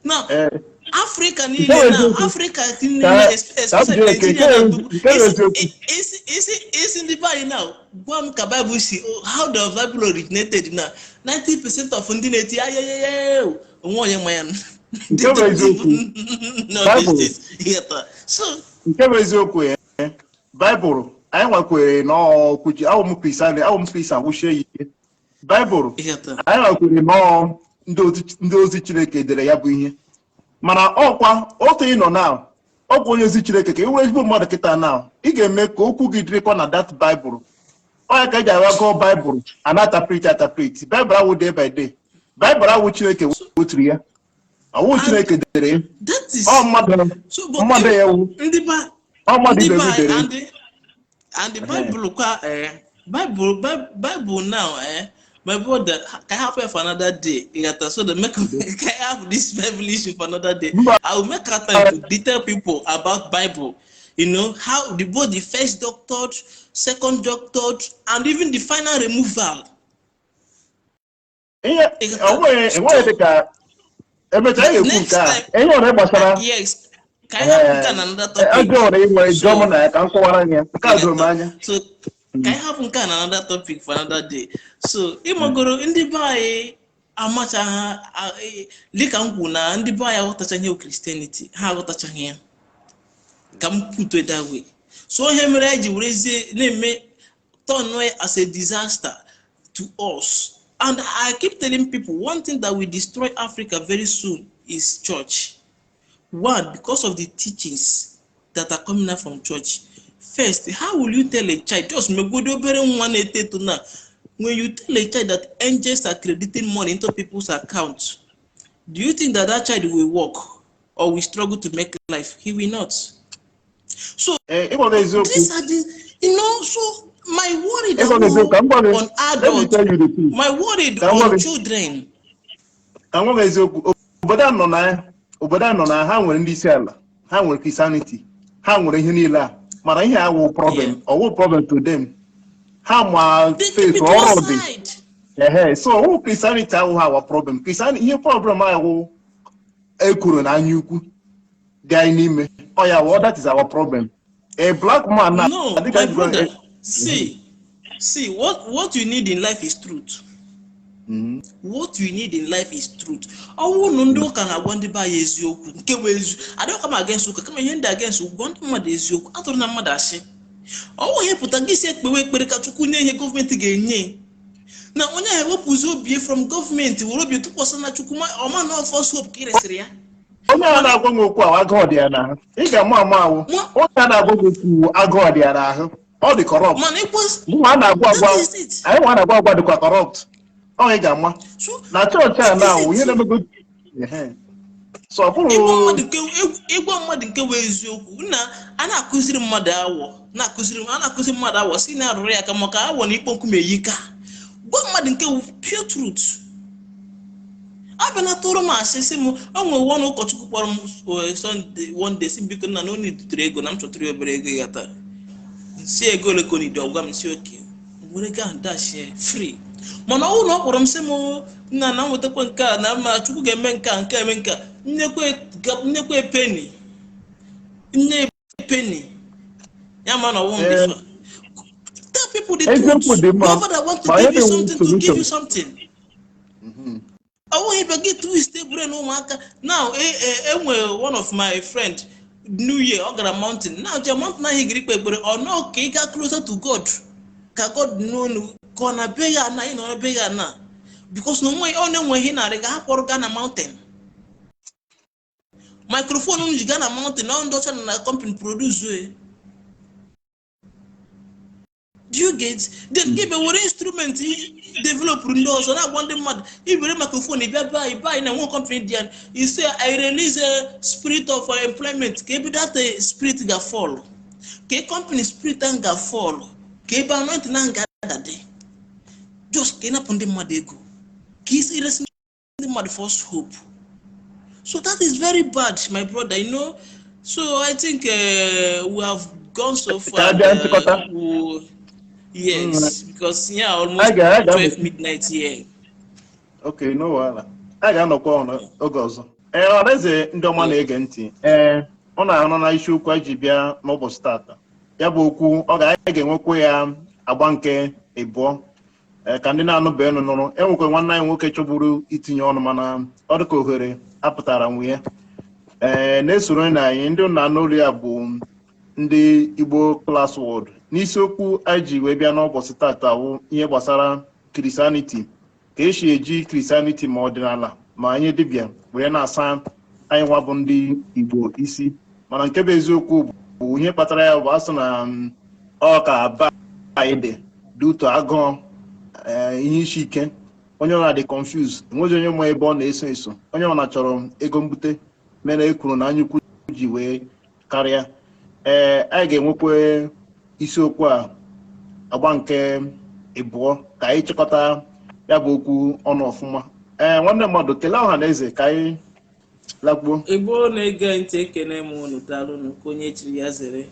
Now, Africa Nke niile bụ na eziokwu. Africa niile, Ka m especially jụọ eke, Nigeria, nke bụ eziokwu. isi ndị be anyị now, gwa m ka Bible si, how the Bible originated. Now, 90% of ndị na-eti ayayaya, onwe onye ma ya. Nke bụ eziokwu. No, Bible. this is so Nke bụ eziokwu ya, Baịbụl anyị nwekwere n'okwu ji awụ m Kristian, awụ m Kristian, wụchie ya ike. Baịbụl ịghọta. anyị nwekwere nọọ ndị ozi Chineke dere ya bụ ihe, mana ọkwa otu ị nọ na ọkwa onye ozi Chineke ka ị were ezigbo mmadụ kịta na ị ga-eme ka okwu gị dịrịkwa na that Baịbụl. Ọ ya ka eji agha gụọ Baịbụl, a na-interpret interpret Baịbụl awụ day by day. Baịbụl awụ Chineke weturu ya, ọwụ Chineke dere ya. That is Ọ mmadụ so, but mmadụ ya ewu ndị ba ọ mmadụ ndị ibe be m anyị dere. And the Bible kwa, Bible Bible now, my brother, can happen for another day. You got so the make can have this Bible issue for another day. Mba. I will make out time to detail people about Bible. How the both the first doctored, second doctored, and even the final removal. Ihe enweghị dịka emechaa anyị ga-ekwu nke a ihe ọrịa gbasara. Yes. Can I have nke a na another topic? Ajọ ọrịa ị nwere, jụọ m na ya ka m kọwara ya. Nke a doro m anya. So ka anyị hapụ nke a na another topic for another day. So ịmagoro ndị be anyị amachaghị dịka m kwuru na ndị be anyị aghọtachaghị ihe Christianity, ha aghọtachaghị ya, ka m put it that way. So ihe mere anyị ji werezie na-eme turn as a disaster to us. And I keep telling people, one thing that will destroy Africa very soon is church. One, because of the teachings that are coming out from church. First, how will you tell a child, just megodo obere nwa na-eto eto now, when you tell a child that angels are crediting money into people's accounts, do you think that that child will work or will struggle to make life? He will not. So Ee, ịgwa gị eziokwu. these are the, so my worry Ịgwa gị eziokwu, ka m gwa gị, on let me adults, tell you the truth. My worry Ka m gwa on gị. children. Ka m gwa gị eziokwu, obodo a nọ na ya, obodo a nọ na ha nwere ndị isi ala, ha nwere Christianity, ha nwere ihe niile a, mana ihe awụ problem, ọwụ problem to them. Ha ma They keep faith it ọrụ one dị. side. Ehe, so ọwụ Christianity awụ ha our problem. Christianity, ihe problem awụ ekwuru na anya ukwu dị anyị n'ime. Ọ ya wụ, that is our problem. A black man na No, dịka my brother, see, what you need in life is truth. What you need in life is truth. Ọnwụ na ndị ụka na-agwa ndị be anyị eziokwu nke bụ ezi, adịghị m against ụka, kama ihe ndị against, gwa ndị mmadụ eziokwu, atụrụ na mmadụ asị. Ọnwụ ihe pụta gị si ekpewe ekpere ka Chukwu nye ihe gọọmenti ga-enye na onye ahụ ewepụzi obi from gọọmenti, were obi tụkwasị na Chukwu, ma ọma na false hope ka ị resịrị ya. Onye a na-agwa m okwu ahụ, agụụ dị ya n'ahụ. Ị ga-ama ama awụ onye a na-agwa gị okwu, agụụ dị ya n'ahụ, ọ dị corrupt. Mana ịkwesị Mụ a na-agwa agwa. That is it. Anyị nwa na-agwa agwa dịkwa corrupt. Ọ ị ga-ama So na chọọchị a na-awụ ihe na-emego. Ehe. So ọ bụrụ ịgwa mmadụ nke bụ eziokwu na a na-akụziri mmadụ awọ, na-akụziri a na-akụziri mmadụ awọ si na-arụrụ ya aka maka awọ na ikpo nkume yika. Gwa mmadụ nke bụ pure truth, abịala tụrụ m asị sị m o nwere one ụkọchukwu kpọrọ m Sunday one day, sị m biko nna na onye dutere ego na m chọtara ya obere ego ya taa. Si ego ole ka ọ na-ede, ọgwa m si oke were gaa dash free. Mana ọ bụrụ na ọ kpọrọ m sị m nna na nwetakwa nke a na ma Chukwu ga-eme nke a, nke a eme nke a, nnekwe penny, nne penny ya ma na ọwụ Ee. ndị fa. Tell people the Eziokwu truth. dị mma, Whoever that want to ma give you ihe something, to give solution. you something. Ọ bụghị ịbịa gị twist brain ụmụaka. Now, enwere one of my friend, New Year ọ gara mountain. Now je mountain ahụ igiri ikpe ekpere, ọ nọ ka ị gaa closer to God, ka God n'onu ka ọ na be ya na ị nọrọ be ya na because na onwe ọ na-enweghị narị ga hapụrụ gaa na mountain. Microphone unu ji gaa na mountain, ọ ndị ọcha na na company produce e. Do you get? Then gị bịa were instrument develop ndị ọzọ na-agwa ndị mmadụ ibere microphone bịa bịa ịba anyị na nwe company dị ya. You say, "I release a spirit of employment." Ka ebe that spirit ga fall, ka e company spirit ahụ ga fall, ka ebe anointing ahụ ga-adadị, just ka ị napụ ndị mmadụ ego, ka isi iresi ndị mmadụ false hope. So that is very bad, my brother. So I think we have gone so far. Ka a bịa nchịkọta. Yes, because yeah, almost A ga 12 midnight here. Okay, no wahala. A ga-anọkwa ọnụ oge ọzọ. Ee, ọhaneze ndị ọma na-ege ntị, ee, ọ na-anọ na isiokwu anyị ji bịa n'ụbọchị tata. Ya bụ okwu ọ ga anyị ga-enwekwa ya agba nke ịbụọ. Ee, ka ndị na-anụbeghị nụrụ. Enwekwa nwanne anyị nwoke chọburu itinye ọnụ, mana ọ dị ka ohere apụtara nwunye. Ee, na-esoro na anyị ndị na-anụ olu ya bụ ndị Igbo Class World. N'isiokwu anyị ji wee bịa n'ụbọchị tata wụ ihe gbasara Christianity, ka esi eji Christianity ma ọdịnala ma anyị dibịa wee na-asa anyị nwa bụ ndị Igbo isi. Mana nke bụ eziokwu bụ ihe kpatara ya bụ asụ na ọ ka ba anyị dị dị ụtọ agụụ, ihe isi ike, onye ọ na-adị confused, enweghị onye ma ebe ọ na-eso eso, onye ọ na chọrọ ego mbute mere e kwuru na anyukwu ji wee karịa. Ee, anyị ga-enwekwa isiokwu a agba nke ịbụọ ka anyị chịkọta ya bụ okwu ọnụ ọfụma. Ee, nwanne mmadụ, kelee ọha na eze ka anyị lakpuo. Igbo na-ege ntị, ekene m unu, daalụnụ. Ka onye chiri ya zere.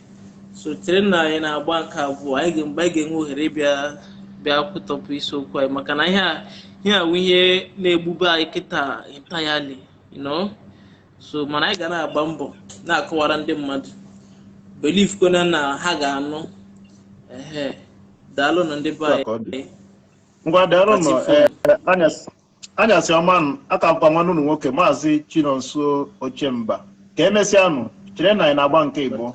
So chere na anyị na-agba nke abụọ anyị mgbe anyị ga-enwe ohere ịbịa bịa kwutọpụ isiokwu anyị, maka na ihe a wụ ihe na-egbube anyị kịta entirely. So mana anyị ga na-agba mbọ na-akọwara ndị mmadụ, believe kwena na ha ga-anụ. Ehe, daalụnụ ndị be Otu a ka ọ dị. anyị. Ngwa, daalụnụ. Patifon. Ee, anyasị ọma nụ. Aka bụkwa nwanne unu nwoke, Maazị Chinonso Ochemba. Ka emesịanụ, chere na anyị na-agba nke ịbụọ.